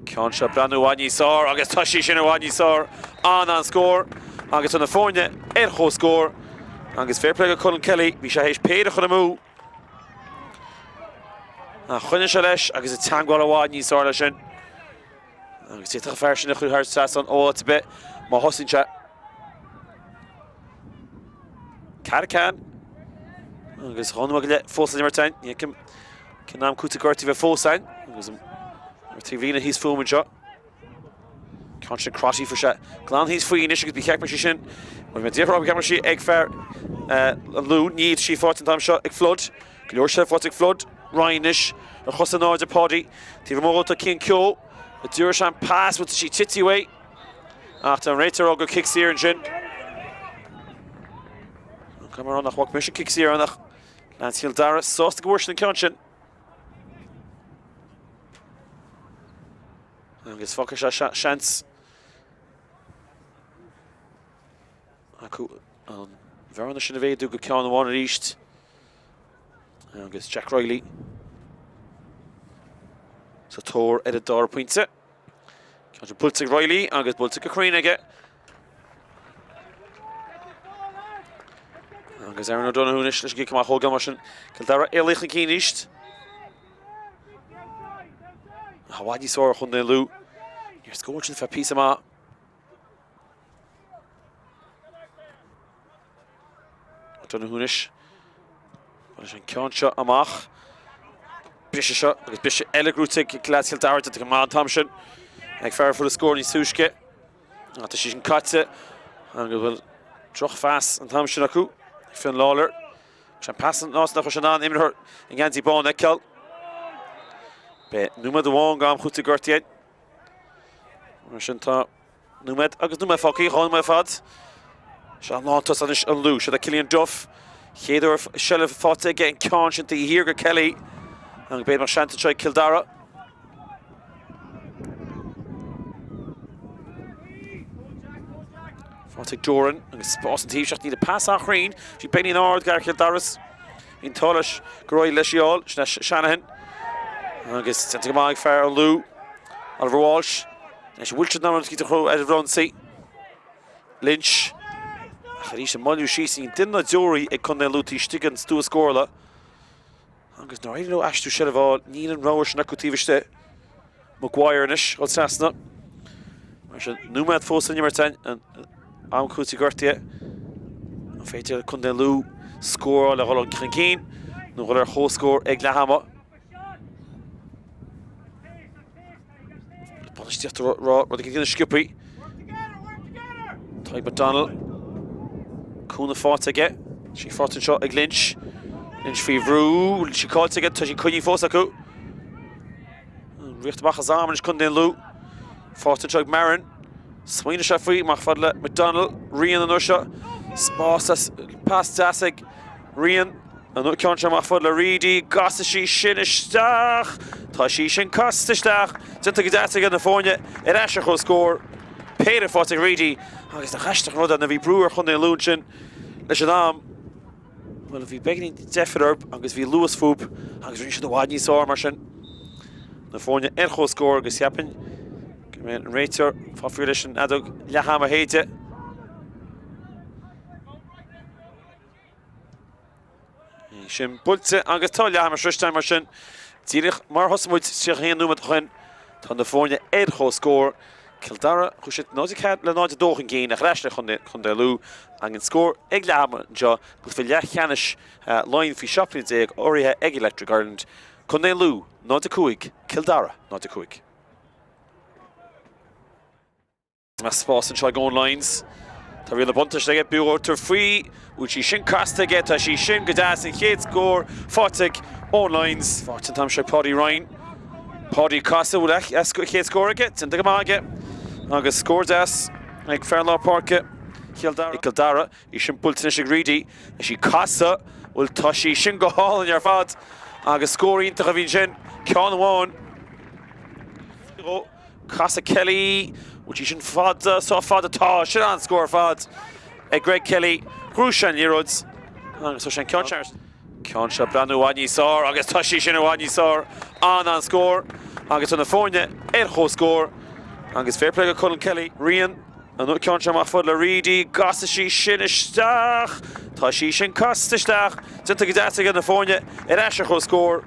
Ceann seo breathnú i bhfad níos fearr agus tá sí sin i bhfad níos fearr. An-an-scór agus tá na foirne ar chomhscór agus fair play go Colin Kelly, bhí sé théis péire a chur amú. Ach choinnigh sé leis agus an teagmháil i bhfad níos fearr leis sin. Agus d'fhéadfadh an fear sin a chur thar an trasnán ó áit ar bith má thosaíonn sé. Carcan agus dhá nóiméad go leith fós le imirt againn. Ní fheicim cén am cúiteamh gortaithe a bheith fós againn agus an taobhlíne thíos fúm anseo. Ceann sin Crotty fuair sé glan thíos faoi anois agus ba cheart go mbeadh sí sin. Bhuel mé díreach a rá ba cheart go mbeadh sí ag fear an Lú. Níl sí faighte an t-am seo ag Flood. Go leor seilbh faighte ag Flood. Ryan anois ar chosa in airde Páidí. Taobh amuigh dhó tá Cian Keogh. A d'iarr sé an pas bhuel tá sí tite uaidh. Ach tá an réiteoir ag rá gur cic saor ansin. Caithfidh mé a rá nach bhfaca mise cic saor ann ach leaids Chill Dara sásta go bhfuair siad an ceann sin. Agus fágfaidh sé seans acu an bhearna sin a mhéadú go ceann amháin arís. Agus Jack Reilly sa tóir ar an dara pointe. Ceann sin buailte ag Reilly agus buailte go cruinn aige. Agus Aaron O'Donoghue anois leis an gcic amach a thógáil mar sin. Cill Dara éalaithe chun cinn arís. I bhfad níos fearr Chontae Lú. Níor scóráil siad feadh píosa maith. O'Donoghue anois. Leis an ceann seo amach. Briseadh seo agus briseadh eile gnóthaithe ag leaids Chill Dara déanta go maith an t-am sin. Ag fear a fuair an scór níos túisce. Ach tá sí sin caite agus bhfuil drochphas an t-am sin acu. Fionn Lawlor. Sé an pas an áit nach raibh sé in ann imreoir i ngeansaí bán a fheiceáil. Beidh nóiméad amháin d'am cúitimh gortaithe. Mar sin tá nóiméad agus nóiméad fágtha, 2 nóiméad ar fad. Seo an lántosach anois an Lú. Seo do Cillian Duff. Chéad uair seilbh faighte aige an ceann sin taobh thiar go Kelly. Agus b'fhéidir mar seans anseo ag Cill Dara. Faighte ag Doran agus spás an taobh seo níl an pas an-chruinn. Bhí beagáinín ard d'fhear Chill Dara. Bhí an t-ádh leis gur éirigh leis í a fháil. Sin é Shanahan. Agus déanta go maith ag fear an Lú, Oliver Walsh. Anois an bhfuil siad in ann rud éicint a chruthú ar an bhfrionsaí. Lynch. Ach arís an moilliú síos níl duine ná deoraí ag Contae an Lú taobh istigh den stua scórála. Agus nár éirigh leo aistriú seilbh a fháil, níl an rogha sin acu taobh istigh. Maguire anois, dul trasna. Mar sin, nóiméad fós san imirt againn, am cúitimh gortaithe. An féidir le Contae Lú scóráil a dhul chun cinn nó dhul ar chomhscór ag leath ama? Bainistíocht ag rá rud éigin sciobthaí. Tadhg McDonnell. Cúnamh faighte aige. Sí faighte anseo ag Lynch. Lynch faoi bhrú. Bhfuil sí caillte aige? Tá sí coinnithe fós acu. Rith amach as am anois Contae an Lú. Faighte anseo ag Marron. Smaoinigh sé faoi amach fad le McDonnell. Ryan an uair seo. Spás as pas deas ag Ryan. An ceann seo amach fad le Reidy. Casfaidh sí sin isteach. Tá sí sin casta isteach. Déanta go deas ag na foirne ar ais ar comhscór. Péire faighte ag Reidy agus nach aisteach an rud é nuair a bhí brú ar Chontae an Lú ansin leis an am. Bhuel, bhí beagáinín deifir orthu agus bhí luas fúthu agus rinne siad i bhfad níos fearr mar sin. Na foirne ar comhscór agus cheapfainn go mbeidh an réiteoir fá faoi leis an fheadóg leath ama a shéideadh. Sin buailte agus tá leath ama sroiste mar sin. Díreach mar a thosaigh muid 31 nóiméad ó shin, tá na foirne ar comhscór. Cill Dara, chuaigh siad 0-4 le 0-2 chun cinn ach ar ais le Contae Lú. An scór ag leath ama anseo i gcluiche leathcheannais Laighean faoi 17 bliana urraithe ag Electric Ireland. Contae Lú 0-5, Cill Dara 0-5. Spás anseo ag Eoin Lyons. Tá riail na buntáiste aige, buaitear faoi. Bhfuil sí sin casta aige? Tá sí sin go deas. An chéad scór faighte ag Eoin Lyons. Faighte an t-am seo ag Paudie Ryan. Paudie casadh, bhfuil a chéad scór aige? Déanta go maith aige. Agus scór deas ag fear lár páirce Chill Dara. Cill Dara, í sin buailte anois ag Reidy. Is í casadh, bhfuil tá sí sin go hálainn ar fad. Agus scór iontach a bhí ansin. Ceann amháin. Casadh Kelly, bhfuil sí sin fada, sách fada, tá, sin an-scór ar fad ag Greg Kelly. Ghnóthaigh sé an liathróid agus tá sé an ceann seo. Ceann seo breathnú i bhfad níos fearr agus tá sí sin i bhfad níos fearr. An-an-scór agus tá na foirne ar chomhscór agus fair play go Colin Kelly. Ryan, an ceann seo amach fad le Reidy, casfaidh sí sin isteach. Tá sí sin casta isteach, déanta go deas ag na foirne ar ais ar chomhscór.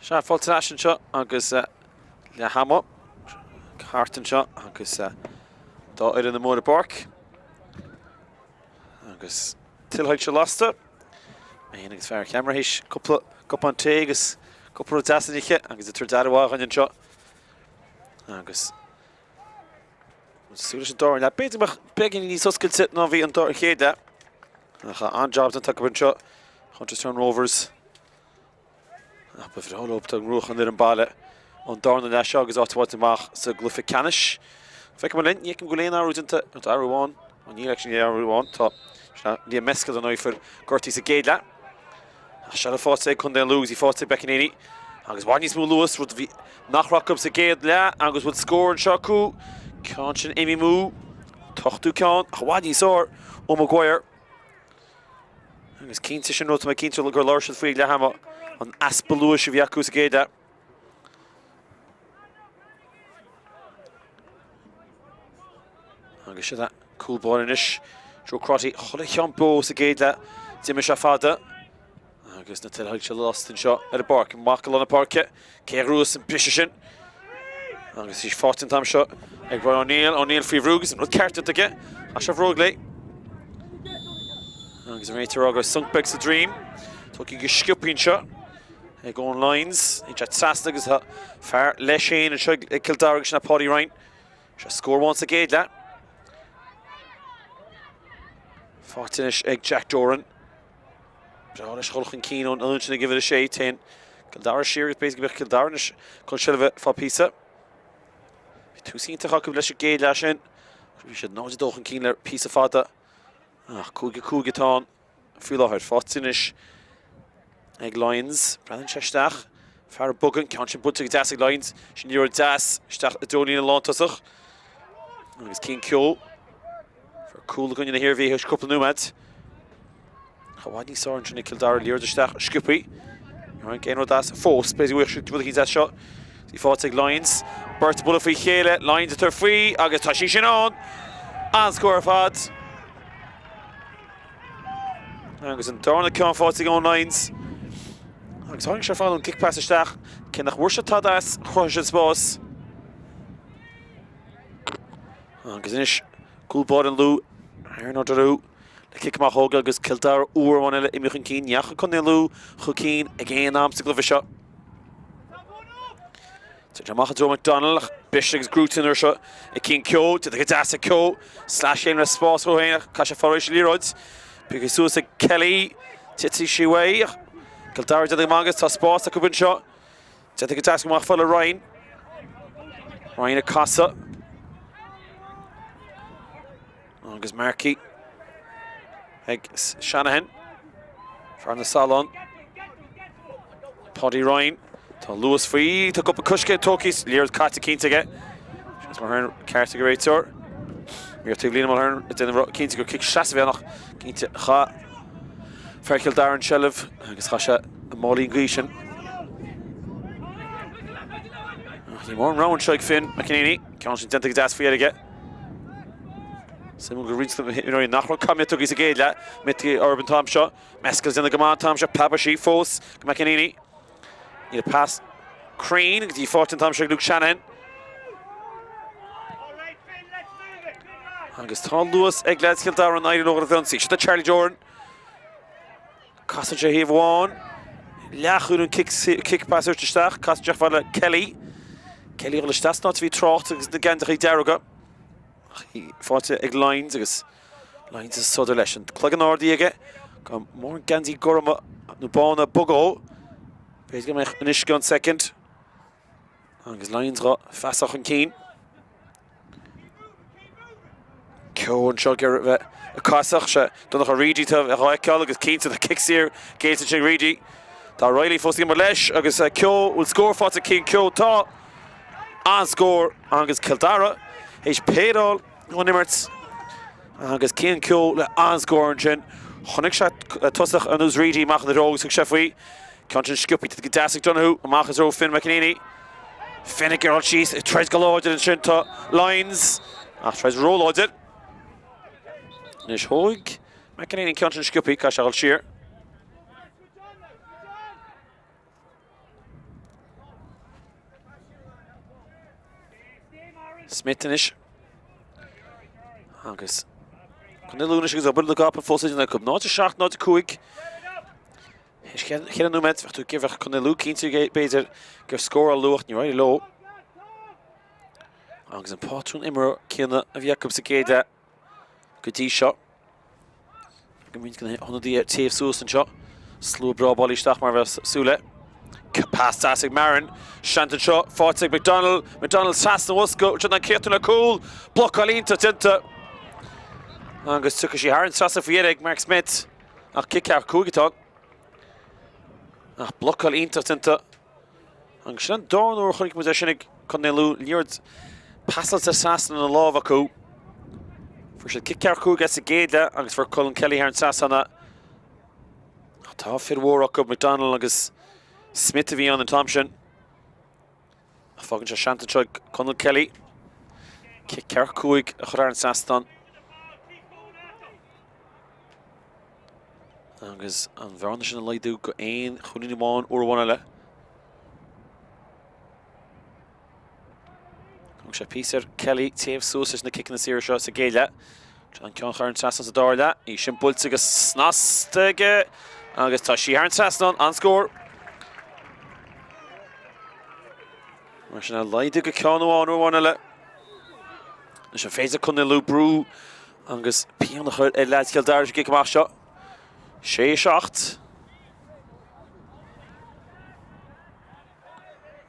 Sea, fáilte ar ais anseo agus leath ama thart anseo agus dá fhoireann amuigh ar an bpáirc agus tuile lasta. Mé féin agus fear an cheamara théis cúpla cupán tae agus cúpla rud deas a ithe agus ag tabhairt aire mhaith dhúinn anseo. Agus súil leis an dara leath. B'fhéidir go mbeadh beagáinín níos oscailte ná bhí an dara chéad leath. Ach an-jab déanta acu anseo, Hunterstown Rovers. Ach ba bhreá leo dá ngnóthódh an fhoireann baile an darna leath seo agus áit a bhaint amach sa gcluiche ceannais. Feicfidh muid linn, ní fheicim go bhfuil aon athrú déanta, nó tá athrú amháin, ó níl actually níl athrú amháin, tá Liam Mescal ar ndóigh a fuair gortaithe sa gcéad leath. Ach seilbh faighte ag Contae an Lú agus í faighte ag McEnaney agus i bhfad níos mó luas, rud a bhí nach raibh acu sa gcéad leath agus bhfuil scór anseo acu, ceann sin imithe amú, an t-ochtú ceann ach i bhfad níos fearr ó Maguire. Agus cinnte sin rud, tá mé cinnte gur labhair siad faoi ag leath ama, an easpa luais a bhí acu sa gcéad leath. Agus sin é, cúl báire anois. Joe Crotty, chuile cheann beo sa gcéad leath, d'imigh sé fada. Agus na tuile lasta anseo ar an bpáirc, amach go lár na páirce. Cé a ghnóthós an briseadh sin? Agus í faighte an t-am seo ag Brian O'Neill. O'Neill faoi bhrú agus an rud ceart déanta aige. Chaith sé a bhróg léi. Agus an réiteoir ag rá sonc beag sa droim. Tógtha go sciobtha anseo ag Eoin Lyons. Théann sé trasna agus tá fear leis féin anseo ag Cill Dara agus sin é Paudie Ryan. Sé scór amháin sa gcéad leath. Faighte anois ag Jack Doran. Breá leis dhul chun cinn ón ionad sin ag uimhir 6. Téann Cill Dara siar agus b'fhéidir go mbeadh Cill Dara anois chun seilbhe fá píosa. Bhí tús iontach acu leis an gcéad leath sin. Bhí siad 0-2 chun cinn le píosa fada. Ach 5-5 atá ann faoi láthair. Faighte anois ag Lyons. Breathnaíonn sé isteach. Fear ag bogadh, an ceann sin buailte go deas ag Lyons. Sin liathróid deas isteach i dtreo líne lántosach. Agus Cian Keogh. Fuair cúl i gcoinne na hIarmhí théis cúpla nóiméad. Ach i bhfad níos fearr ansin ag Cill Dara, liathróid isteach sciobtha. Ní tháinig aon rud as fós. B'fhéidir go bhfuil siad rud eicínt as seo. Í faighte ag Lyons. Beirt ag bualadh faoi chéile. Lyons ag tabhairt faoi agus tá sí sin ann! An-scór ar fad. Agus an darna ceann faighte ag Eoin Lyons. Agus tháinig sé ar fad ón gcic pas isteach. Cé nach bhfuair sé tada as, chruthaigh sé an spás. Agus anois cúl báire an Lú, Aaron O'Donoghue le cic amach a thógáil agus Cill Dara uair amháin eile imithe chun cinn. Ní dheachaigh Contae an Lú chun cinn ag aon am sa gcluiche seo. Téann sé amach i dtreo McDonnell ach briseadh agus gnóthaithe an uair seo ag Cian Keogh. Déanta go deas ag Keogh. Sleaschéim le spás dhó féin ach caithfidh sé fáil réidh leis an liathróid. Pioctha suas ag Kelly. Titfidh sí uaidh ach Cill Dara déanta go maith agus tá spás acu anseo. Déanta go deas amach fáil le Ryan. Ryan ag casadh. Agus Markey ag Shanahan. Fear na Sollán. Paddy Ryan. Tá luas faoi. Tá cúpla coiscéim tógtha. Liathróid caite cinnte aige. Seans Mulhern ceart ag an réiteoir. Mír taobh líne Mulhern ag déanamh cinnte gur cic seasamh é ach cinnte chaith Fear Chill Dara an tseilbh agus chaith sé an máilín gaoithe sin. Ach ní mór an rogha anseo ag Finn McEnaney. Ceann sin déanta go deas faoi aige. Suimiúil go roinnt de na himreoirí nach raibh cath miotógaí sa gcéad leath, miotógaí orthu an t-am seo. Mescal déanta go maith an t-am seo, preabadh sí fós go McEnaney. Níl pas cruinn go dtí faighte an t-am seo ag Luke Shanahan. Agus tá luas ag leaids Chill Dara an éirí leo ar an bhionsaí. Seo do Charlie Doran. Casann sé thaobh amháin. Leathchúl an cic pas isteach. Casann sé fad le Kelly. Kelly ag dul isteach san áit a bhí trácht agus na geansaithe dearga. Ach í faighte ag Lyons agus Lyons ag sodar leis. An cloigeann ardaithe aige. Gan mórán geansaí gorma nó bána ag bogadh ó. B'fhéidir go mbeadh anois i gceann soicind. Agus Lyons dhá pheasadh chun cinn. Keogh anseo ag iarraidh bheith ag casadh sé Donncha Reidy tá á fheiceáil agus cinnte tá cic saor géillte ansin ag Reidy. Tá Reilly fós ag imirt leis agus Keogh bhfuil scór faighte ag Cian Keogh tá an-scór agus Cill Dara théis péireáil ón imirt agus Cian Keogh le an-scór ansin. Chonaic sé tosach ar nós Reidy amach ina threo agus thug sé faoi. Ceann sin sciobtha go deas ag Donoghue amach i dtreo Finn McEnaney. Finn ag iarraidh síos, ag troid go láidir ansin tá Lyons ach troid róláidir. Anois thóg McEnaney an ceann sin sciobtha, caithfidh sé dhul siar. Smith anois. Agus Contae Lú anois agus obair na gcapall fós idir acu. 0-7, 0-5. Théis cheithre nóiméad, bheadh tú bheadh Contae Lú cinnte b'fhéidir gur scóráil luath, níor éirigh leo. Agus an pátrún imeartha céanna a bhí acu sa gcéad leath go dtí seo. Go roinnt de na hionadaithe téamh suas anseo. Slua breá bailithe isteach mar a bheadh súil le. Pas deas ag Marin. Seans anseo faighte ag McDonnell. McDonnell trasna an bhosca. Sin an críochnú le cúl. Blocáil iontach déanta. Agus tiocfaidh sí thar an trasnán faoi dheireadh ag Mark Smith. Ach cic ceathracha 5 atá ann. Ach blocáil iontach déanta. Agus sin an dara huair a chonaic muid é sin ag Contae Lú. Liathróid pasáilte trasna na lámh acu. Fuair siad cic ceathracha 5 as sa gcéad leath agus fuair Colin Kelly thar an trasnán é. Tá fir mhóra acu, McDonnell agus Smith a bhí ann an t-am sin. Ach fágann sé seans anseo ag Conal Kelly. Cic ceathracha 5 a chur thar an trasnán. Agus an bhearna sin a laghdú go aon chúilín amháin uair amháin eile. Thug sé píosa ar Kelly téamh suas leis na ciceanna saora seo sa gcéad leath. An ceann thar an trasnán sa dara leath. Í sin buailte go snasta aige agus tá sí thar an trasnán, an scór. Mar sin a laghdú go ceann amháin uair amháin eile. Anois an féidir Contae Lú brú agus pian a chur ar leaids Chill Dara sa gcic amach seo. 6 7.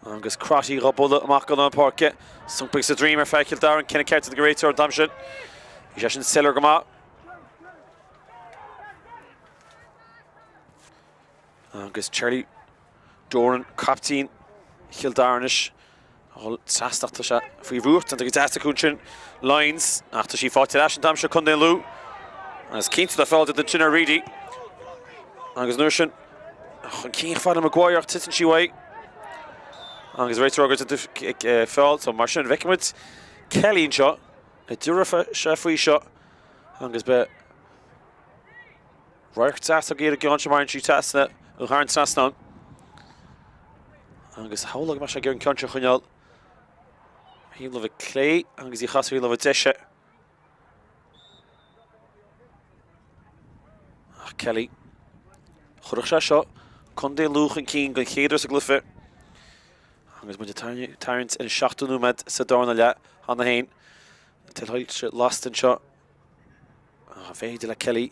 Agus Crotty dhá bualadh amach go lár páirce. S'iompaigh sa droim ar fear Chill Dara an cinneadh ceart ag an réiteoir an t-am sin. Bhí sé sin soiléir go maith. Agus Charlie Doran, captaen Chill Dara anois, ag dul trasna ach tá sé faoi bhrú déanta go deas acu ansin Lyons ach tá sí faighte ar ais an t-am seo Contae Lú. Agus cinnte tá feall déanta ansin ar Reidy. Agus an uair sin chun cinn fada Maguire ach titeann sí uaidh. Agus réiteoir agus ag feall so mar sin feicfidh muid Kelly anseo an dtabharfaidh sé faoi seo agus beidh Radharc deas ag iarraidh ceann seo mar sí trasna ó thar an trasnán. Agus shamhlódh go mbeadh sé ag iarraidh an ceann seo a choinneáil ar thaobh láimhe clé agus í a chasadh ar thaobh láimhe deise. Ach Kelly, chuirfeadh sé seo Contae Lú chun cinn den chéad uair sa gcluiche. Agus muid ag tarraingt ar an seachtú nóiméad sa darna leath cheana féin. An t-soilse lasta anseo. Ach an féidir le Kelly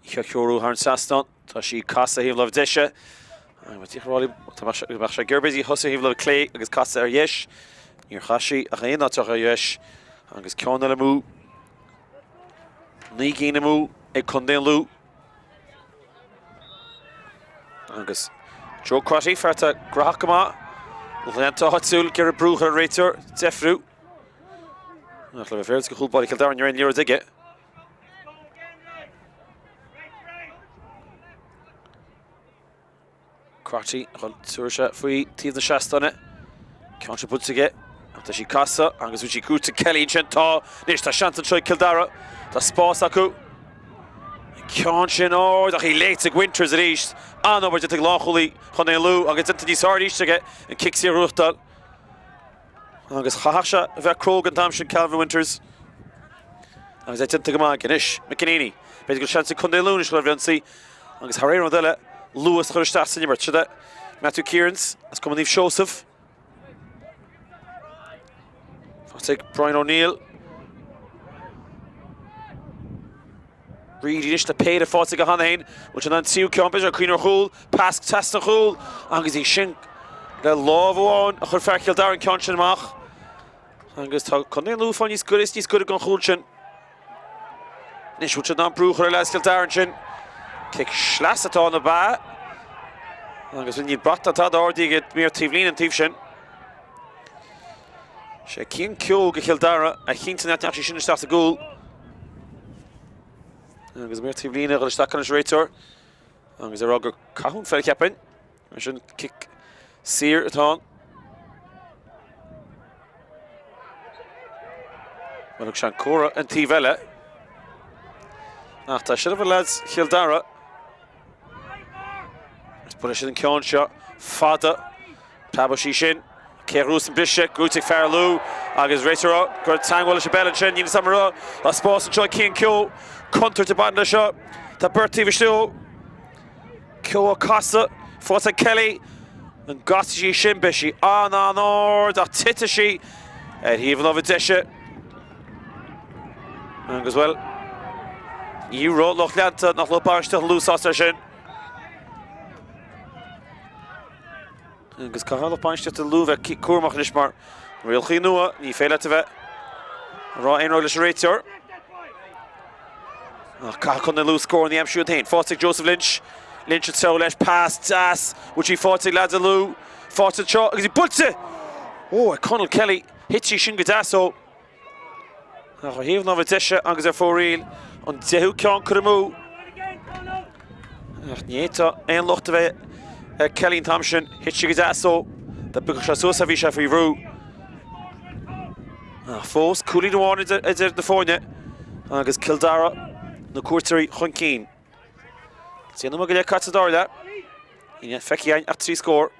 í a threorú thar an trasnán? Tá sí ag casadh thaobh láimhe deise. Bheadh sé ag iarraidh í a thosaí thaobh láimhe clé agus casadh ar dheis. Níor chas sí ach aon áit ar dheis. Agus ceann eile amú. 9 gcinn amú ag Contae an Lú. Agus Joe Crotty, fear atá graitheach go maith. Leanta áitiúil, ag iarraidh brú a chur ar an réiteoir, deifriú. Ach le bheith féaráilte do chúl báire Chill Dara ní raibh aon liathróid aige. Crotty tabharfaidh sé faoi taobh na seastáine. Ceann seo buailte aige. Ach tá sí casadh agus bhí sí cúite Kelly ansin. Tá anois tá seans anseo ag Cill Dara. Tá spás acu. Ceann sin ard ach í léite ag Winters arís. An-obair déanta ag lánchúlaí Chontae an Lú agus déanta níos fearr arís aige an cic saor a ghnóthachtáil. Agus chaithfeadh sé a bheith cróga an t-am sin Calvin Winters. Agus é déanta go maith aige anois. McEneaney. B'fhéidir go bhfuil seans ag Contae Lú anois chun ionsaí. Agus thar aon rud eile, luas a chur isteach san imirt. Siod é Matthew Kearns as Cumann Naomh Seosamh. Faighte ag Brian O'Neill. Reidy anois le péire faighte aige cheana féin. Bhfuil sé in ann an tríú ceann, b'fhéidir, cuimhneamh ar chúl, pas trasna an chúl agus í sin le lámh amháin a chuir fear Chill Dara an ceann sin amach. Agus tá Contae an Lú ag fáil níos gaire is níos gaire don chúl sin. Anois bhfuil siad in ann brú a chur ar leaids Chill Dara ansin. Cic sleasa atá ann ab ea? Agus níl brat ná tada ardaithe ag an méar taobhlíne an taobh sin. Sé Cian Keogh do Chill Dara a chinntigh nach ndeachaigh sí sin isteach sa gcúl. Agus méar taobhlíne ag dul isteach anois réiteoir. Agus ag rá gur caitheadh an pheil cheapfainn. Mar sin cic saor atá ann. Bhuel thug sé an comhartha an taobh eile. Ach tá seilbh ag leaids Chill Dara. Is buailfidh siad an ceann seo fada. Preabfaidh sí sin. Cé a ghnóthós an briseadh? Gnóthaithe ag fear Lú agus réiteoir go raibh teagmháil leis an bpeil ansin. Níl a fhios agam an raibh. Tá spás anseo ag Cian Keogh. Contúirt ag baint leis seo. Tá beirt taobh istigh dó. Keogh ag casadh. Faighte ag Kelly. An gcasfaidh sí sin? Beidh sí an-an-ard ach titfidh sí ar thaobh na láimhe deise. Agus bhuel, ní raibh lucht leanta ná lucht bainistíochta Lú sásta leis sin. Agus caithfidh lucht bainistíochta Lú bheith cúramach anois mar rialacha nua, ní féidir leat a bheith ag rá aon rud leis an réiteoir. Ach caithfidh Contae Lú scóranna a aimsiú iad féin. Faighte ag Joseph Lynch. Lynch ag treabhadh leis, pas deas. Bhfuil sí faighte ag leaids Lú. Faighte anseo agus í buailte! Ó, ag Conal Kelly. Thit sí sin go deas ó. Ach ar thaobh na láimhe deise agus ar fóraoil, an deichiú ceann curtha amú. Ach ní fhéadfadh aon locht a bheith ar Kelly an t-am sin. Thit sí go deas ó. Dá bpiocfadh sé suas é bhí sé faoi bhrú. Ach fós, cúilín amháin idir na foirne agus Cill Dara, na cuairteoirí chun cinn. 10 nóiméad go leith caite sa dara leath. Níl feicthe againn ach 3 scór.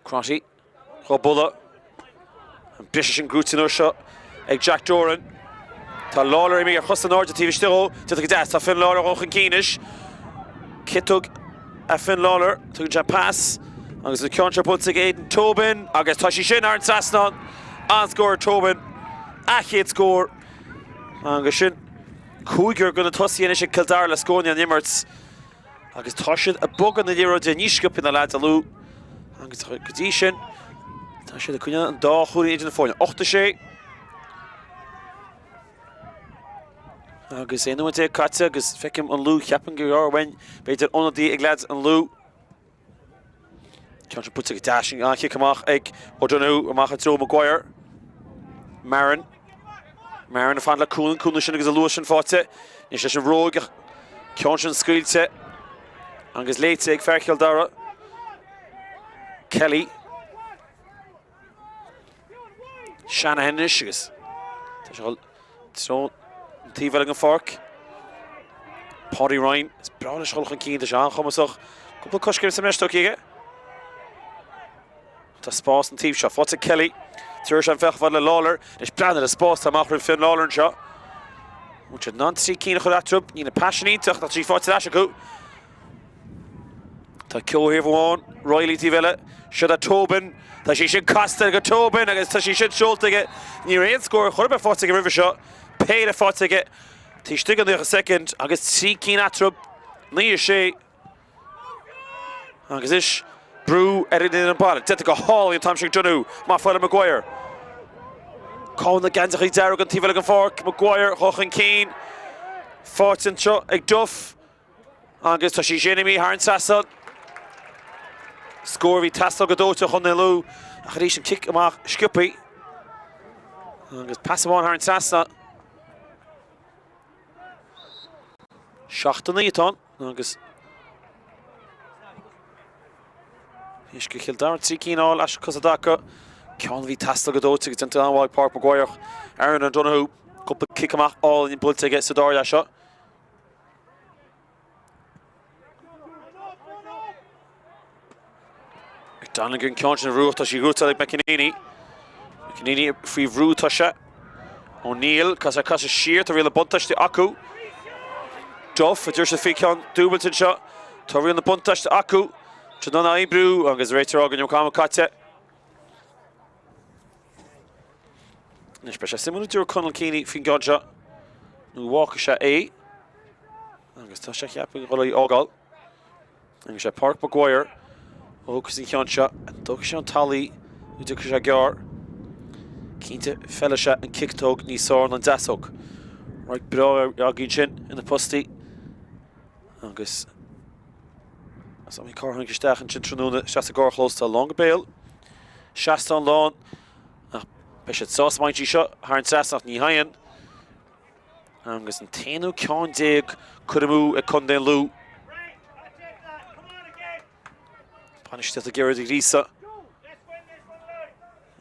Crotty, Dhá bualadh. An briseadh sin gnóthaithe an uair seo ag Jack Doran. Tá Lawlor imithe ar chos in airde taobh istigh dhó. Déanta go deas. Tá Finn Lawlor dul chun cinn anois. Ciotóg a Finn Lawlor. Tugann sé pas. Agus an ceann seo buailte ag Aidan Tobin. Agus tá sí sin thar an trasnán. An-scór Tobin. A chéad scór. Agus sin cúigear de na tosaithe anois ag Cill Dara le scóranna ón imirt. Agus tá siad ag bogadh na liathróide níos sciobtha ná leaids Lú. Agus go dtí sin, tá siad ag coinneáil an dá chúilín idir na foirne. 8 6. Agus 11 nóiméad caite agus feicim an Lú, cheapfainn gur gearr uainn, b'fhéidir ionadaí ag leaids an Lú. Ceann sin buailte go deas, an chic amach ag O'Donoghue, amach i dtreo Maguire. Marin. Marin ag fanacht le cúnamh, cúnamh sin agus an luas sin faighte. Anois leis an bhróig ach ceann sin scaoilte agus léite ag fear Chill Dara. Kelly. Shanahan anois agus tá sé treo an taobh eile den pháirc. Paddy Ryan, is breá leis dhul chun cinn, tá sé an-chumasach. Cúpla coiscéim sa mbreis tugtha aige. Tá spás an taobh seo. Faighte Kelly. Tar éis an féach fad le Lawlor. Anois breathnaigh ar an spás atá amach roimh Finn Lawlor anseo. Bhfuil siad in ann trí cinn a chur eatarthu. Níl an pas sin iontach, ach tá sí faighte ar ais acu. Tá Keogh thaobh amháin, Reilly taobh eile. Seo do Tobin. Tá sí sin casta go Tobin agus tá sí sin seolta aige. Ní raibh aon scór chor ar bith faighte aige roimhe seo. Péire faighte aige taobh istigh de 90 soicind agus 3 cinn eatarthu. 9 6. Agus anois brú ar an fhoireann baile. Déanta go hálainn an t-am sin ag Donoghue. Maith faighte Maguire. Cá bhfuil na geansaithe dearga an taobh eile den pháirc. Maguire dul chun cinn. Faighte anseo ag Duff. Agus tá sí sin imithe thar an trasnán. Scór a bhí ag teastáil go dóite ó Chontae Lú ach arís an cic amach sciobtha. Agus pas amháin thar an trasnán. 7-9 atá ann agus Anois do Chill Dara 3 cinn a fháil as cosa i dtaca. Ceann a bhí ag teastáil go dóite agus déanta an-mhaith ag Pádraig Maguire. Aaron O'Donoghue, cúpla cic amach álainn buailte aige sa dara leath seo. McDonald an ceann sin a bhrú, tá sí gnóthaithe ag McEneaney. McEneaney faoi bhrú tá sé. O'Neill, casadh casadh siar, tá riail na buntáiste acu. Duff, a deir sé faoi cheann dúbailte anseo. Tá riail na buntáiste acu. Tá an oibriú agus réiteoir againn ó am caite. Anois beidh sé suimiúil an dtabharfaidh Conal Keaney faoin gceann seo nó an bhfágfaidh sé é. Agus tá sé cheapfainn ag dul í fhágáil. Agus sé Pádraig Maguire a thógfas an ceann seo. An dtógfaidh sé an talamh nó an dtiocfaidh sé gearr? Cinnte feilfidh sé an chiotóg níos fearr ná an deasóg. Radharc breá againn sin ina postaí. Agus is iomaí carr a tháinig isteach ansin tráthnóna isteach sa gcarrchlós. Tá lán go béal. Seastán lán. Ach beidh siad sásta má théann sí seo thar an trasnán ach ní théann. Agus an t-aonú ceann déag curtha amú ag Contae an Lú. Bainistíocht ag Gearóid Ó Gríosa.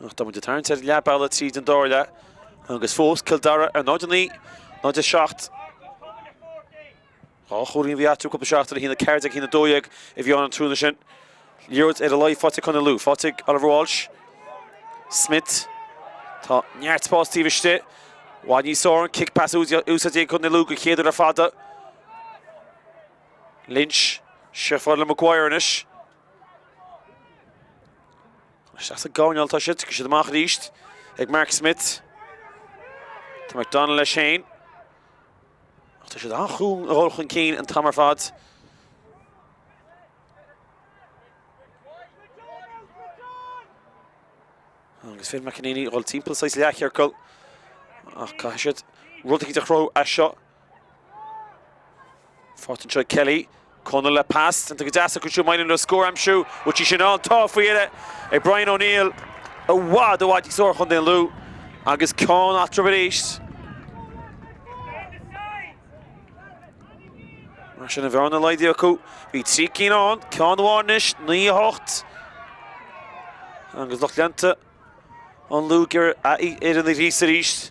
Ach tá muid ag tarraingt ar leath bealaigh tríd an dara leath. Agus fós Cill Dara ar 0-9, 0-7. 2 chúilín a bhí eatarthu cúpla seachtain, 1 14, 1 12 a bhí ann an tráthnóna sin. Liathróid ar a laghad faighte ag Contae Lú. Faighte ag Oliver Walsh. Smith. Tá neart spás taobh istigh. I bhfad níos fearr an kick pass úsáidte ag Contae Lú den chéad uair le fada. Lynch. Siar fada le Maguire anois. Isteach sa gcoirnéal atá siad, tiocfaidh siad amach arís ag Mark Smith. Tá McDonald leis féin. Ach tá siad an-chúng a dhul chun cinn an t-am ar fad. Agus Finn McEnaney ag dul timpeall saghas leathchiorcal. Ach caithfidh siad rud eicínt a chruthú as seo. Faighte anseo ag Kelly. Conall le pas. Déanta go deas acu siúd. Má éiríonn leo scór a aimsiú. Bhfuil sí sin ann? Tá faoi dheireadh ag Brian O'Neill. I bhfad, i bhfad níos fearr Chontae an Lú. Agus ceann eatarthu arís. Mar sin an bhearna laghdaithe acu. Bhí 3 cinn ann. Ceann amháin anois. 9 8. Agus lucht leanta an Lú ag iarraidh ar an ghríos arís.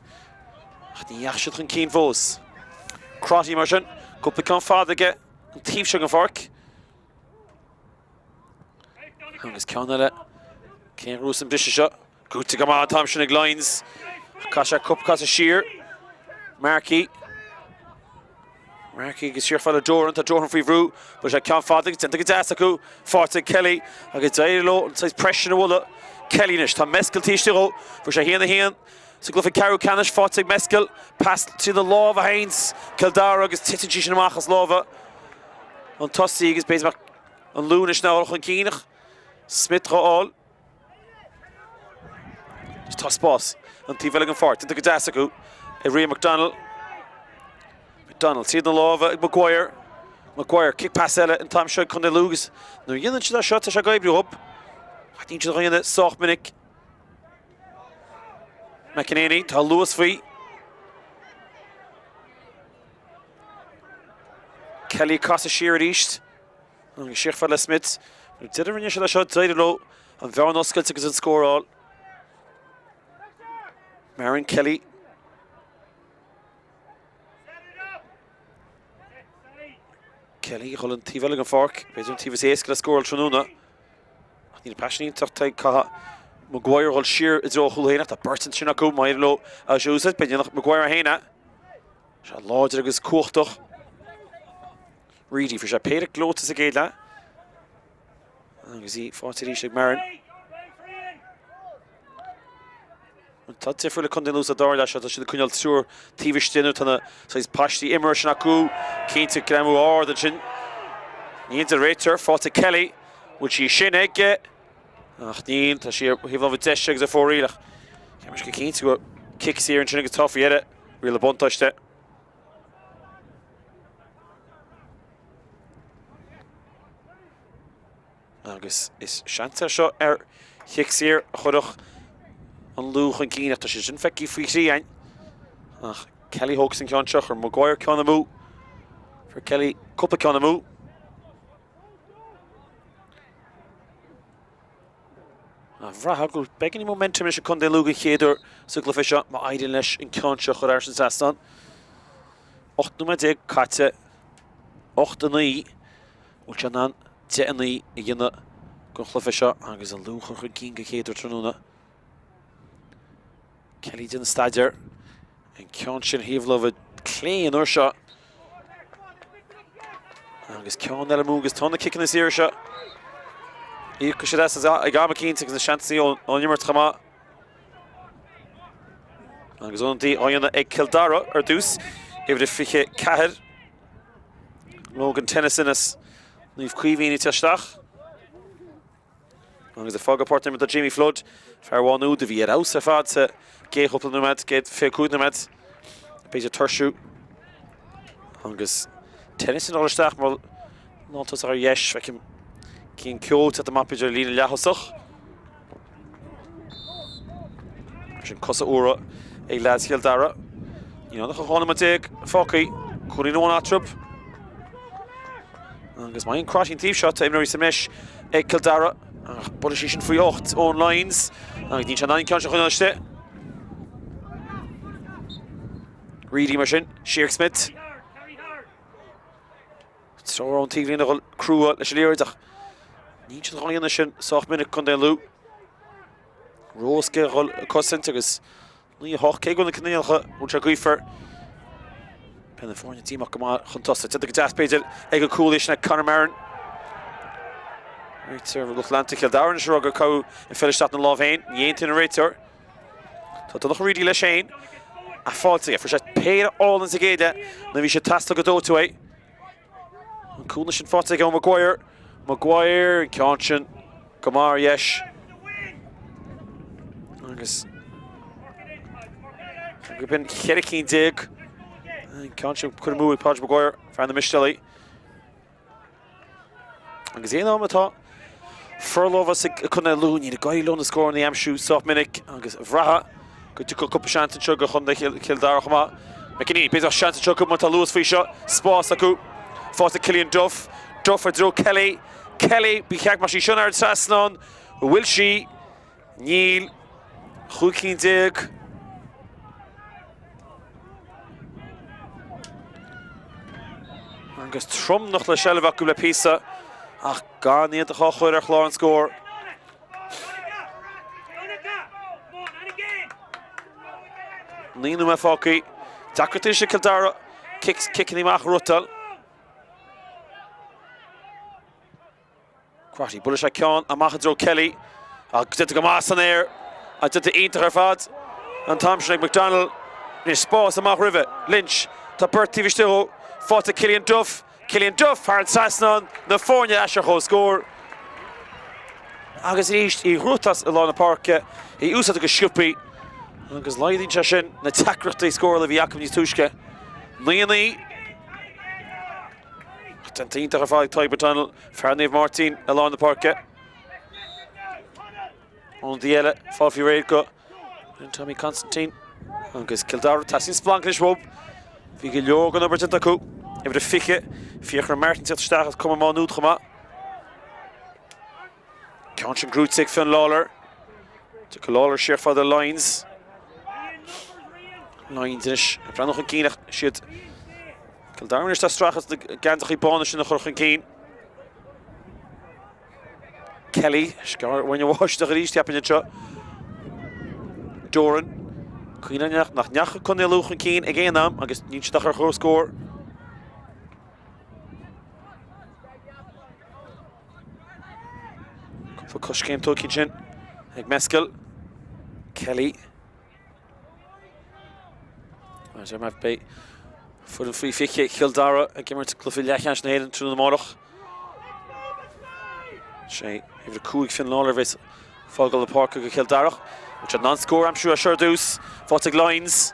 Ach ní dheachaigh siad chun cinn fós. Crotty mar sin. Cúpla ceann fada aige an taobh seo den pháirc. Agus ceann eile. Cén ghnúis an briseadh seo? Cúite go maith an t-am sin ag Lyons. Caith sé cúpla casadh siar. Markey. Markey agus siar fada le Doran. Tá Doran faoi bhrú. Bhuail sé ceann fada agus déanta go deas acu. Faighte ag Kelly agus d'éirigh leo an saghas press sin a bhualadh. Kelly anois. Tá Mescal taobh istigh dhó. Fuair sé 1-1 sa gcluiche ceathrú ceannais. Faighte ag Mescal. Pas trí na lámha a théanns Cill Dara agus titeann sí sin amach as lámha an tosaí agus b'fhéidir an Lú anois ná dul chun cinn ach Smith dhá fháil. Tá spás an taobh eile den pháirc. Déanta go deas acu ag Ria McDonald. McDonald tríd na lámha ag Maguire. Maguire, kick pass eile an t-am seo ag Contae Lú agus nuair a dhéanann siad é seo tá sé ag oibriú dhób. Ach níl siad á dhéanamh sách minic. McEnaney, tá luas faoi. Kelly casadh siar arís. Agus siar fada le Smith. Ar deireadh rinne siad é seo, d'éirigh leo an bhearna a oscailt agus an scór a fháil. Marion Kelly. Kelly ag dul an taobh eile den pháirc, b'fhéidir an taobh is éasca le scóráil tráthnóna. Ach níl pas iontach caithfidh Maguire dhul siar i dtreo a chúl féin ach tá beirt ansin acu má éiríonn leo é seo a úsáid. B'fhéidir nach Maguire féin é. Sé láidir agus cumhachtach. Reidy, fuair sé péire gleoite sa gcéad leath. Agus í faighte arís ag Marin. Tá difriúil le Contae an Lú sa dara leath seo, tá siad ag coinneáil triúr taobh istigh nó tá na saghas paistí imeartha sin acu. Cinnte greamú ard ansin. Níl de réiteoir, faighte Kelly. Bhfuil sí sin aige? Ach níl, tá sí ar thaobh láimhe deise agus ar fóraoil ach cheap mise go cinnte go raibh cic saor ansin agus tá faoi dheireadh. Riail na buntáiste. Agus is seans é seo ar chic saor a chuirfeadh an Lú chun cinn ach tá sé sin feicthe faoi thrí againn. Ach Kelly thógfas an ceann seo, chuir Maguire ceann amú. Fuair Kelly cúpla ceann amú. Bhraithfeá go bhfuil beagáinín momentum anois ag Contae Lú den chéad uair sa gcluiche seo má éiríonn leis an ceann seo a chur thar an trasnán. 18 nóiméad caite, 8-9, bhfuil sé in ann 10-9 a dhéanamh den chluiche seo agus an Lú a chur chun cinn den chéad uair tráthnóna. Kelly ag déanamh staidéir. An ceann sin thaobh láimhe clé an uair seo. Agus ceann eile amú agus tá na ciceanna saora seo. Íocfaidh siad as ag am eicínt agus na seansanna ón imirt chomh maith. Agus ionsaí á dhéanamh ag Cill Dara ar dtús, uimhir a 24. Logan Tennyson as Naomh Caoimhín ag teacht isteach. Agus ag fágáil páirc na himeartha Jamie Flood, fear Mhá Nuad a bhí ar fheabhas ar fad sa gcéad chúpla nóiméad, gcéad 25 nóiméad, b'fhéidir tuirsiú. Agus Tennyson ag dul isteach mar lántosach ar dheis, feicim Cian Keogh ag teacht amach b'fhéidir ar líne leath-thosach. Sin cosa úra ag leaids Chill Dara. Níl ann ach 12 nóiméad fágtha. Cúilín amháin eatarthu. Agus má théann Crotty an taobh seo, tá imreoirí sa mbreis ag Cill Dara. Ach buailfidh sí sin faoi ucht Eoin Lyons. Agus níl sé in ann an ceann seo a choinneáil istigh. Reidy mar sin, siar ag Smith. Treabhadh ón taobhlíne a dhul crua leis an liathróid ach níl siad dhá dhéanamh sin sách minic Contae an Lú. Ró-éasca a dhul ag cosaint agus 9 8 cé go bhfuil na coinníollacha bhfuil sé gaofar. Beidh na foirne díomách go maith chun tosaigh. Déanta go deas b'fhéidir ag an cúlaí sin ag Conor Marin. Réiteoir lucht leanta Chill Dara anois ag rá gur caitheadh an pheil isteach ina lámh féin. Ní aontaíonn an réiteoir. Tá Donncha Reidy leis féin. Ach faighte aige. Fuair sé péire álainn sa gcéad leath nuair a bhí sé ag teastáil go dóite uaidh. An cúnamh sin faighte ag Eoin Maguire. Maguire, an ceann sin go maith ar dheis. Agus go binn 14 cinn. An ceann sin curtha amú ag Padraig Maguire, fear na Mistéalaí. Agus aon am atá forlámhas ag Contae Lú, níl ag éirí leo na scóranna a aimsiú sách minic agus bhraithfeá go dtiocfadh cúpla seans anseo do Chontae Chill Dara chomh maith. McEneaney, b'fhéidir seans anseo acu má tá luas faoi seo, spás acu. Faighte ag Cillian Duff, Duff i dtreo Kelly, Kelly, ba cheart go mbeadh sí sin thar an trasnán, an bhfuil sí? Níl. 15 cinn. Agus tromnach le seilbh acu le píosa ach gan iad á chur ar chlár an scóir. 9 nóiméad fágtha. Deacrachtaí ag Cill Dara. Ciceanna amach a ghnóthachtáil. Crotty, buailfidh sé ceann amach i dtreo Kelly ach déanta go maith san aer ach déanta iontach ar fad an t-am sin ag McDonnell. Anois spás amach roimhe. Lynch, tá beirt taobh istigh dhó. Faighte ag Cillian Duff. Cillian Duff thar an trasnán, na foirne ar ais ar comhscór. Agus arís í ghnóthachtáil i lár na páirce, í úsáidte go sciobtha agus laghdaíonn sé sin na deacrachtaí scórála a bhí acu níos túisce. 9-9. Déanta iontach ar fad ag Tadhg McDonnell, fear Naomh Máirtín i lár na páirce. Ionadaí eile fáil faoi réir go Tommy Constantine agus Cill Dara. Teastaíonn splanc anois uathu. Bhí go leor den obair déanta acu. Uimhir a 20, Fiachra Martin teacht isteach as Cumann Má Nuad chomh maith. Ceann sin gnóthaithe ag Fionn Lawlor. Tiocfaidh Lawlor siar fada Lyons. Lyons anois ag breathnú chun cinn ach siad Cill Dara anois ag streachailt na geansachaí bána sin a chur chun cinn. Kelly, sciorr bhain an bháisteach arís cheapfainn anseo. Doran, cuimhnigh nach ndeachaigh Contae Lú chun cinn ag aon am agus níl siad ach ar chomhscór. Cúpla coiscéim tógtha ansin ag Mescal. Kelly. Mar mar beidh foireann faoi 20 Chill Dara ag imirt cluiche leathcheannais na hÉireann tráthnóna amárach. Sé uimhir 5 Fionn Lawlor a bheas ag fágáil na páirce do Chill Dara. Bhfuil siad in ann scór a aimsiú as seo ar dtús. Faighte ag Lyons.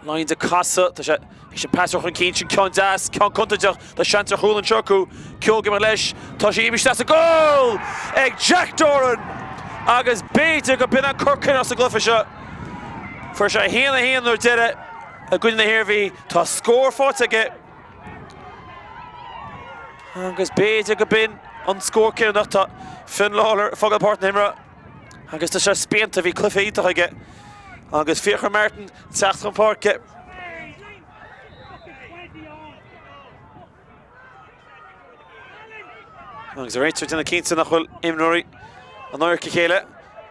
Lyons ag casadh, tá sé théis an pas a chur chun cinn, sin ceann deas, ceann contúirteach, tá seans ar chúl anseo acu, Keogh ag imeacht leis, tá sé imithe isteach sa gcúl ag Jack Doran agus b'fhéidir go b'in an cor cinniúnach sa gcluiche seo. Fuair sé 1-1 ar deireadh i gcoinne na hIarmhí, tá scór faighte aige agus b'fhéidir go b'in an scór cinniúnach. Tá Fionn Lawlor ag fágáil páirc na himeartha. Agus tá sé spíonta, bhí cluiche iontach aige agus Fiachra Martin teacht chun páirce. Agus an réiteoir ag déanamh cinnte nach bhfuil imreoirí in adharca a chéile.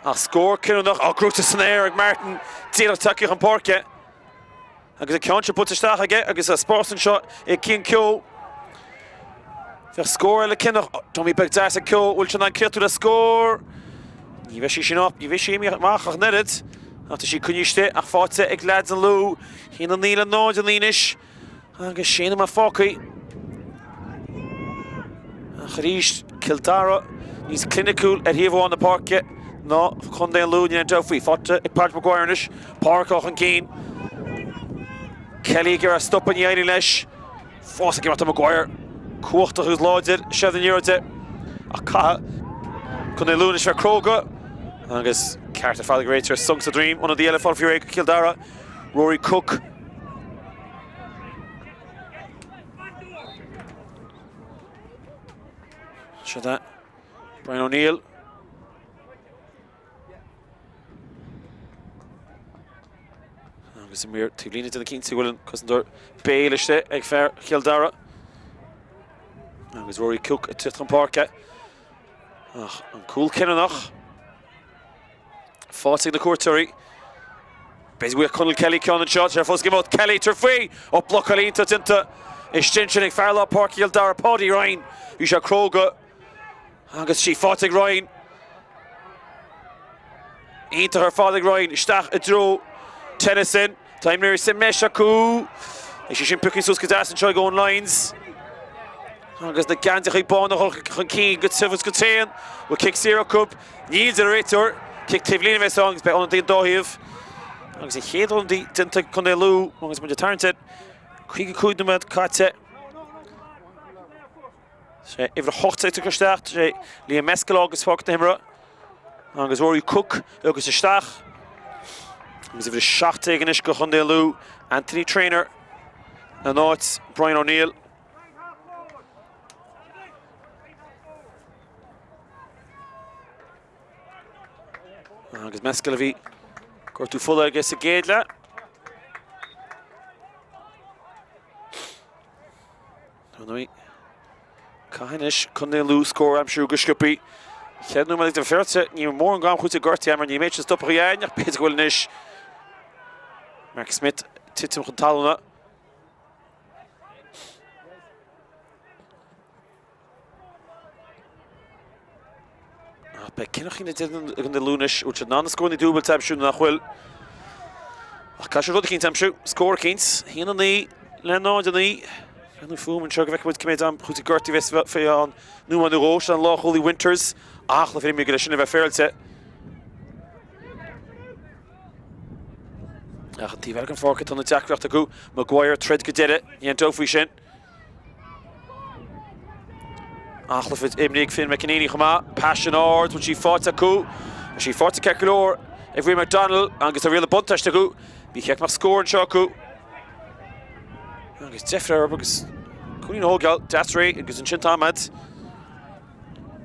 Ach scór cinniúnach á gnóthú san aer ag Martin, díreach tagtha chun páirce. Agus an ceann seo buailte isteach aige agus spás anseo ag Cian Keogh. Bheadh scór eile cinniúnach. Dummy beag deas ag Keogh. Bhfuil sé in ann críochnú le scór? Ní bheidh sí sin up. Ní bheidh sí imithe amach ach an oiread. Ach tá sí coinnithe istigh ach faighte ag leaids an Lú. 1 9 le 0 9 anois. Agus sé nóiméad fágtha. Ach arís, Cill Dara níos cliniciúil ar thaobh amháin na páirce ná Contae an Lú, níl aon dabht faoi. Faighte ag Padraig Maguire anois, Pádraig chun cinn. Kelly ag iarraidh stopadh, ní éiríonn leis. Fós ag imeacht do Maguire. Cumhachtach agus láidir i seilbh na liathróide. Ach caithfidh Contae an Lú anois bheith cróga. Agus ceart ar fad ag an réiteoir sonc sa droim. Ionadaí eile fáil faoi réir Cill Dara, Rory Cooke. Seo é Brian O'Neill. Agus imreoir taobhlíne déanamh cinnte go bhfuil an cosantóir béil istigh ag fear Chill Dara. Agus Rory Cooke ag tíocht chun páirce. Ach an cúl cinniúnach faighte ag na cuairteoirí. B'fhéidir go bhfuil Conall Kelly ceann anseo, tá sé fós ag imeacht. Kelly tar faoi! Ó blocáil iontach déanta istigh ansin ag fear lár páirce Chill Dara, Paudie Ryan. Bhí sé cróga agus sí faighte ag Ryan. Iontach ar fad ag Ryan isteach i dtreo Tennyson. Tá imreoirí sa mbreis acu. Is é sin pioctha suas go deas anseo ag Eoin Lyons. Agus na geansaithe bána a dhul chun cinn go tiubh is go tréan. Bhfuil cic saor acu? Níl, deir an réiteoir. Cic taobh líne a bheas ann agus beidh ionadaí an dá thaobh. Agus an chéad ionadaí déanta ag Contae Lú agus muid ag tarraingt air. 55 nóiméad caite. Sé uimhir 18 tugtha isteach, sé Liam Mescal agus fágtha na himeartha. Agus Rory Cooke agus isteach. Agus uimhir 17 anois go Chontae Lú, Anthony Traynor in áit Brian O'Neill. Agus Mescal a bhí gortú fola aige sa gcéad leath. Ar ndóigh, caithfidh anois Contae Lú scór a aimsiú go sciobtha. Chéad nóiméad ag an bhféilte, ní raibh mórán am chúite gortaithe mar ní méid sin stopadh againn ach b'fhéidir go bhfuil anois Mark Smith titim chun talúna. Ach beidh cinneadh le déanamh ag Contae Lú anois, bhfuil siad in ann na scóranna dúbailte a aimsiú nó nach bhfuil. Ach caithfidh siad rud eicínt a aimsiú, scór eicínt, 1-9 le 0-9. Breathnú fúm anseo go bhfeicfidh muid cé mhéad am chúiteamh gortaithe a bheas fé ann nóiméad nó dhó, sin an lánchúlaí Winters. Ach le féidir leis sin a bheith féaráilte. Ach an taobh eile den pháirc tá na deacrachtaí acu. Maguire troid go deireadh, ní aon dabht faoi sin. An-chluiche imrithe ag Finn McEneaney chomh maith. Pas an-ard, bhfuil sí faighte acu? Tá sí faighte ceart go leor ag Ray McDonnell agus tá riail an buntáiste acu. Ní cheart go mbeadh scór anseo acu. Agus deifir orthu agus cúilín a thógáil, deas réidh agus ansin tá Ahmad.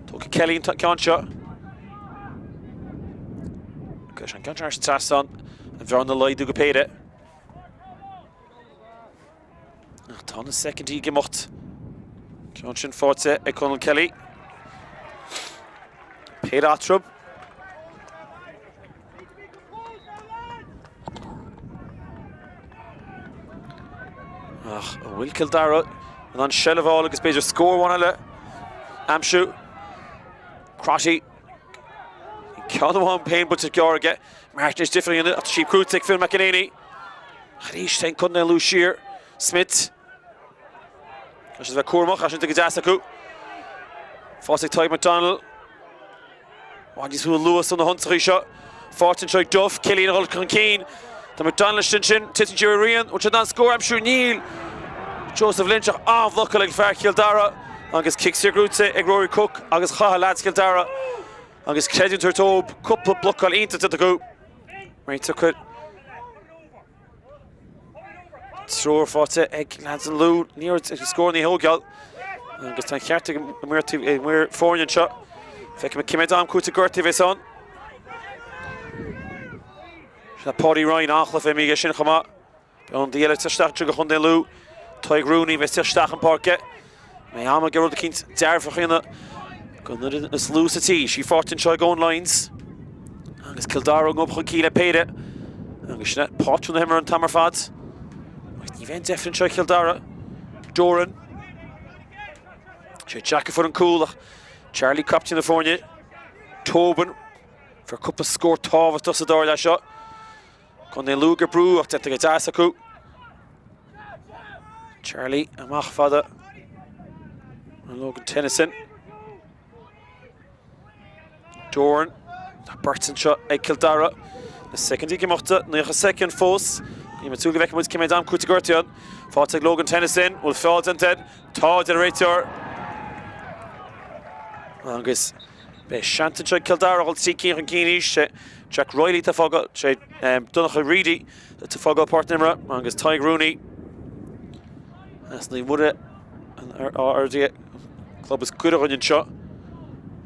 Tógfaidh Kelly an ceann seo. Agus an ceann seo thar an trasnán, an bhearna a laghdú go péire. Ach tá na soicindí ag imeacht. Ceann sin faighte ag Conal Kelly. Péire eatarthu. Ach an bhfuil Cill Dara in ann seilbh a fháil agus b'fhéidir scór amháin eile a aimsiú. Crotty. Ceann amháin féin buailte gearr aige. Martin is difear a dhéanamh ach tá sí crúite ag Phil McEnaney. Arís téann Contae Lú siar. Smith. Tá siad a bheith cúramach, tá sin go deas acu. Faighte ag Tadhg McDonnell. Bhain níos mó luas ó na hionsaithe seo. Faighte anseo ag Duff, Cillian a dhul chun cinn. Tá McDonnell istigh ansin, titeann sí ar a rian. Bhfuil sé in ann scór a aimsiú? Níl. Joseph Lynch ach an-bhlocáil ag fear Chill Dara agus cic saor gnóite ag Rory Cooke agus chaith leaids Chill Dara agus creidiúint a thabhairt dóibh cúpla blocáil iontach déanta acu. Roinnt acu Treoir faighte ag leaids an Lú, ní raibh scór ní thógáil agus tá an cheart ag maor foirne anseo. Feicfidh muid cé mhéad am cúiteamh gortaithe a bheas ann. Sin Paudie Ryan, an-chluiche imithe aige sin chomh maith. Ionadaí eile isteach anseo do Chontae Lú, Tadhg Rooney, bheas isteach chun páirce. Mbeidh am aige rud eicínt dearfach a dhéanamh don fhoireann is lú sa tír. Sí faighte anseo ag Eoin Lyons agus Cill Dara ag obair chun cinn le péire. Agus sin é pátrún na himeartha an t-am ar fad. Agus ní bheidh an deifir anseo ag Cill Dara. Doran. Sé Jack a fuair an cúl ach Charlie captaen na foirne. Tobin. Fuair cúpla scór tábhachtach sa dara leath seo. Contae Lú ag brú ach déanta go deas acu. Charlie amach fada. An Logan Tennyson. Doran. Tá beirt anseo ag Cill Dara. Na soicindí ag imeacht, 90 soicind fós. Bím ag súil go bhfeicfidh muid cé mhéad am cúiteamh gortaithe ann. Faighte ag Logan Tennyson. Bhfuil feall déanta air? Tá, deir an réiteoir. Agus beidh seans anseo ag Cill Dara dhul trí cinn chun cinn arís. Jack Reilly atá ag fágáil, sé Donncha Reidy atá ag fágáil páirc na himeartha agus Tadhg Rooney as Naomh Muire an RD club is gaire dhúinn anseo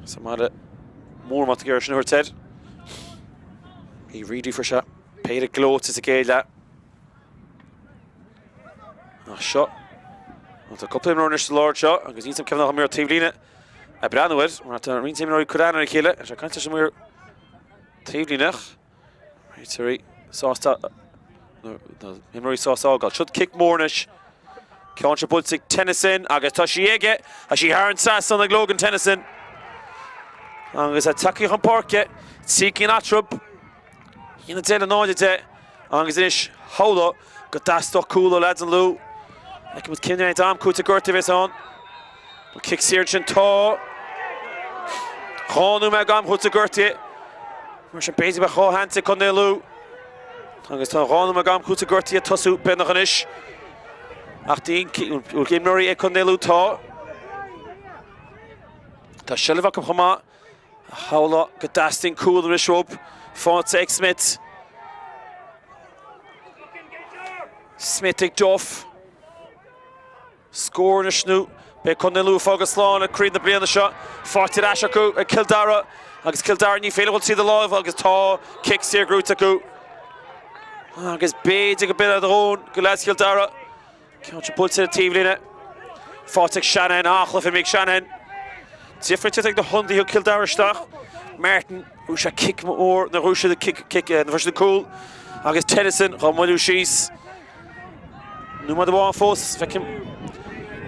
sa mbaile mór má tá ag iarraidh sin a thabhairt air. Bhí Reidy fuair sé péire gleoite sa gcéad leath. Ach seo. Tá cúpla imreoir anois sa lár anseo agus níl 's agam cé nach imreoir taobhlíne ag breathnú air mar tá roinnt imreoirí ag cur aithne ar a chéile. Tá sé ag caint leis an maor taobhlíneach. Réiteoirí sásta na himreoirí sásta a fhágáil. Seo cic mór anois. Ceann seo buailte ag Tennyson agus tá sí aige. Tá sí thar an trasnán ag Logan Tennyson. Agus é tagtha chun páirce. 3 cinn eatarthu. 1-10 le 0-10. Agus anois shamhlófá go dteastódh cúl ó leaids an Lú. Feicfidh muid cén méid am cúitimh gortaithe a bheas ann. An cic saor ansin tá. 2 nóiméad am cúitimh gortaithe. Mar sin b'fhéidir go mbeadh 2 sheans ag Contae an Lú. Agus tá 2 nóiméad am cúitimh gortaithe ag tosú beagnach anois. Ach bhfuil imreoirí ag Contae an Lú tá. Tá seilbh acu chomh maith. Shamhlófá go dteastaíonn cúl anois uathu. Faighte ag Smith. Smith ag Duff. Scór anois nó beidh Contae an Lú ag fágáil slán le craobh na bliana seo. Faighte ar ais acu ag Cill Dara agus Cill Dara ní féidir dul tríd a lámha agus tá cic saor gnóite acu. Agus b'fhéidir go b'in a dhóthain do leaids Chill Dara. Ceann seo buailte ar an taobhlíne. Faighte ag Shanahan, an-chluiche ag Shanahan. Difríocht ag na hionadaithe Cill Dara isteach. Martin, bhuaigh sé cic mór nuair a ghnóthaigh siad an cic, cic, nuair a fuair siad an cúl. Agus Tennyson dhá mhoilliú síos. Nóiméad amháin fós, feicim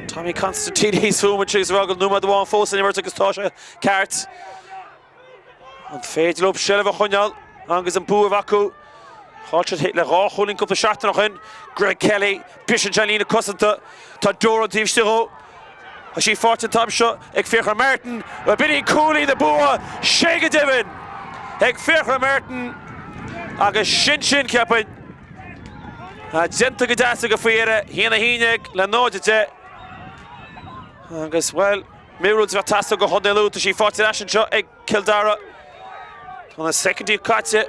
Tommy Constantine thíos fúm anseo agus ag rá go bhfuil nóiméad amháin fós san imirt agus tá sé ceart. An féidir leo seilbh a choinneáil agus an bua a bheith acu? Chaill siad le 2 chúilín cúpla seachtain ó shin. Greg Kelly, briseann sé an líne cosanta. Tá Doran taobh istigh dhó. Tá sí faighte an t-am seo ag Fiachra Martin. Bhuel, b'in í cúilín an bua, sé go deimhin ag Fiachra Martin agus sin sin, cheapfainn. Déanta go deas aige faoi dheireadh, 1-11 le 0-10. Agus, bhuel, Míorúilt a bheadh ag teastáil do Chontae Lú. Tá sí faighte ar ais anseo ag Cill Dara. Tá na soicindí caite.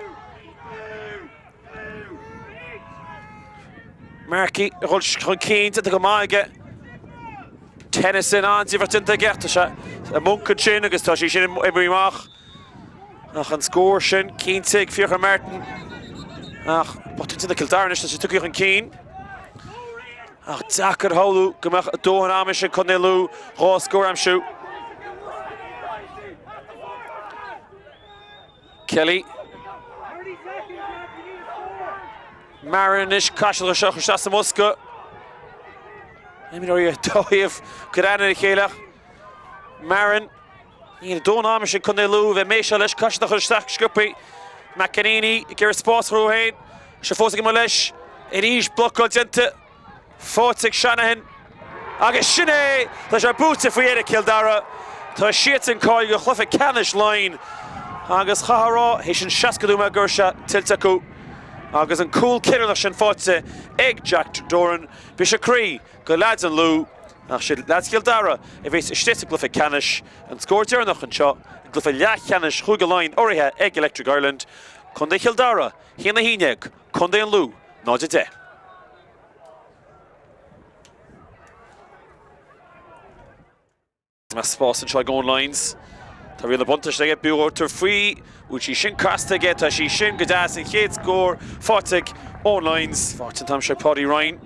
Markey ag dul chun cinn, déanta go maith aige. Tennyson an-difríocht déanta aige. Tá sé i mbunc ansin agus tá sí sin imithe amach. Ach an scór sin cinnte ag Fiachra Martin. Ach botún déanta ag Cill Dara anois, tá sé tugtha chun cinn. Ach deacair a shamhlú go mbeadh dóthain ama ag Contae Lú 2 scór a aimsiú. Kelly. Marin anois caiseal seo isteach sa mbosca. Imreoirí dá thaobh ag cur aithne ar a chéile. Marin. Níl dóthain ama ag Contae Lú bheith méiseáil leis, caithfidh siad a chur isteach sciobtha. McEneaney ag iarraidh spás a chruthú féin. Sé fós ag imeacht leis. Arís blocáil déanta. Faighte ag Shanahan. Agus sin é! Tá sé buaite faoi dheireadh ag Cill Dara. Tá siadsan cáilithe do chluiche ceannais Laighean. Agus chaithfeá a rá, théis an 60 nóiméad go raibh sé tuillte acu. Agus an cúl cinniúnach sin faighte ag Jack Doran. Briseadh croí do leaids an Lú. Ach siad leaids Chill Dara a bheas istigh sa gcluiche ceannais. An scór deireanach anseo i gcluiche leathcheannais Chúige Laighean urraithe ag Electric Ireland, Contae Chill Dara, 1-11, Contae an Lú, 0-10. Tá spás anseo ag Eoin Lyons. Tá riail na buntáiste aige, b'fhiú tabhairt faoi. Bhfuil sí sin casta aige? Tá sí sin go deas. An chéad scór faighte ag Eoin Lyons. Faighte an t-am seo ag Paudie Ryan.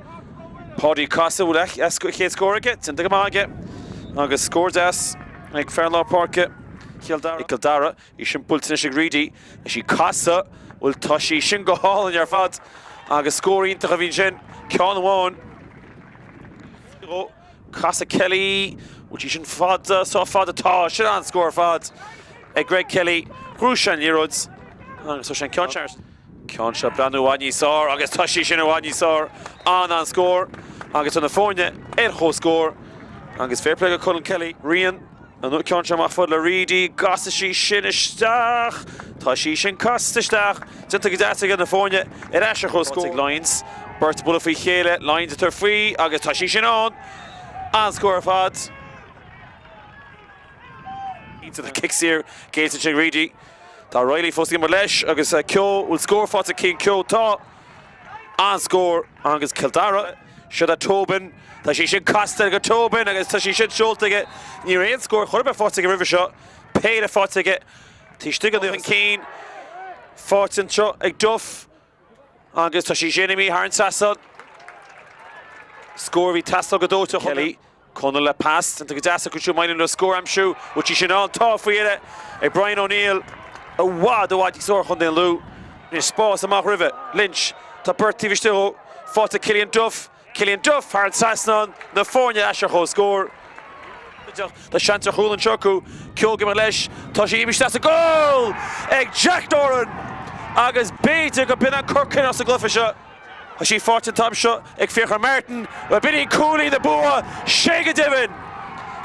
Paudie casadh, bhfuil a chéad scór aige? Déanta go maith aige. Agus scór deas ag fear lár páirce Chill Dara. Cill Dara, í sin buailte anois ag Reidy. Tá sí casadh, bhfuil tá sí sin go hálainn ar fad. Agus scór iontach a bhí ansin. Ceann amháin. Casadh Kelly, bhfuil sí sin fada, sách fada, tá, sin an-scór ar fad ag Greg Kelly. Ghnóthaigh sé an liathróid agus tá sé an ceann seo. Ceann seo breathnú i bhfad níos fearr agus tá sí sin i bhfad níos fearr. An-an-scór agus tá na foirne ar chomhscór agus fair play go Colin Kelly. Rian. An ceann seo amach fad le Reidy, gcasfaidh sí sin isteach. Tá sí sin casta isteach. Déanta go deas ag na foirne ar ais ar chomhscór. Ag Lyons, beirt ag bualadh faoi chéile, Lyons ag tabhairt faoi agus tá sí sin ann. An-scór ar fad. Tá cic saor géillte ansin ag Reidy. Tá Reilly fós ag imirt leis agus Keogh, bhfuil scór faighte ag Cian Keogh? Tá. An-scór agus Cill Dara. Seo do Tobin. Tá sí sin casta go Tobin agus tá sí sin seolta aige. Ní raibh aon scór chor ar bith faighte aige roimhe seo. Péire faighte aige. Taobh istigh den chun cinn. Faighte anseo ag Duff. Agus tá sí sin imithe thar an trasnán. Scór a bhí ag teastáil go dóiteach. Kelly, Conall le pas, déanta go deas acu siúd Moynihan le scór a aimsiú. Bhfuil sí sin ann? Tá faoi dheireadh ag Brian O'Neill. I bhfad, i bhfad níos fearr Chontae an Lú. Anois spás amach roimhe. Lynch. Tá beirt taobh istigh dhó. Faighte Cillian Duff. Cillian Duff thar an trasnán. Na foirne ar ais ar comhscór. Tá seans ar chúl anseo acu. Keogh ag imeacht leis. Tá sé imithe isteach sa gcúl ag Jack Doran! Agus b'fhéidir go b'in an cor cinniúnach sa gcluiche seo. Tá sí faighte an t-am seo ag Fiachra Martin. Bhuel, b'in í cúilín na bua, sé go deimhin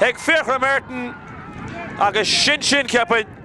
ag Fiachra Martin agus sin sin, cheapfainn.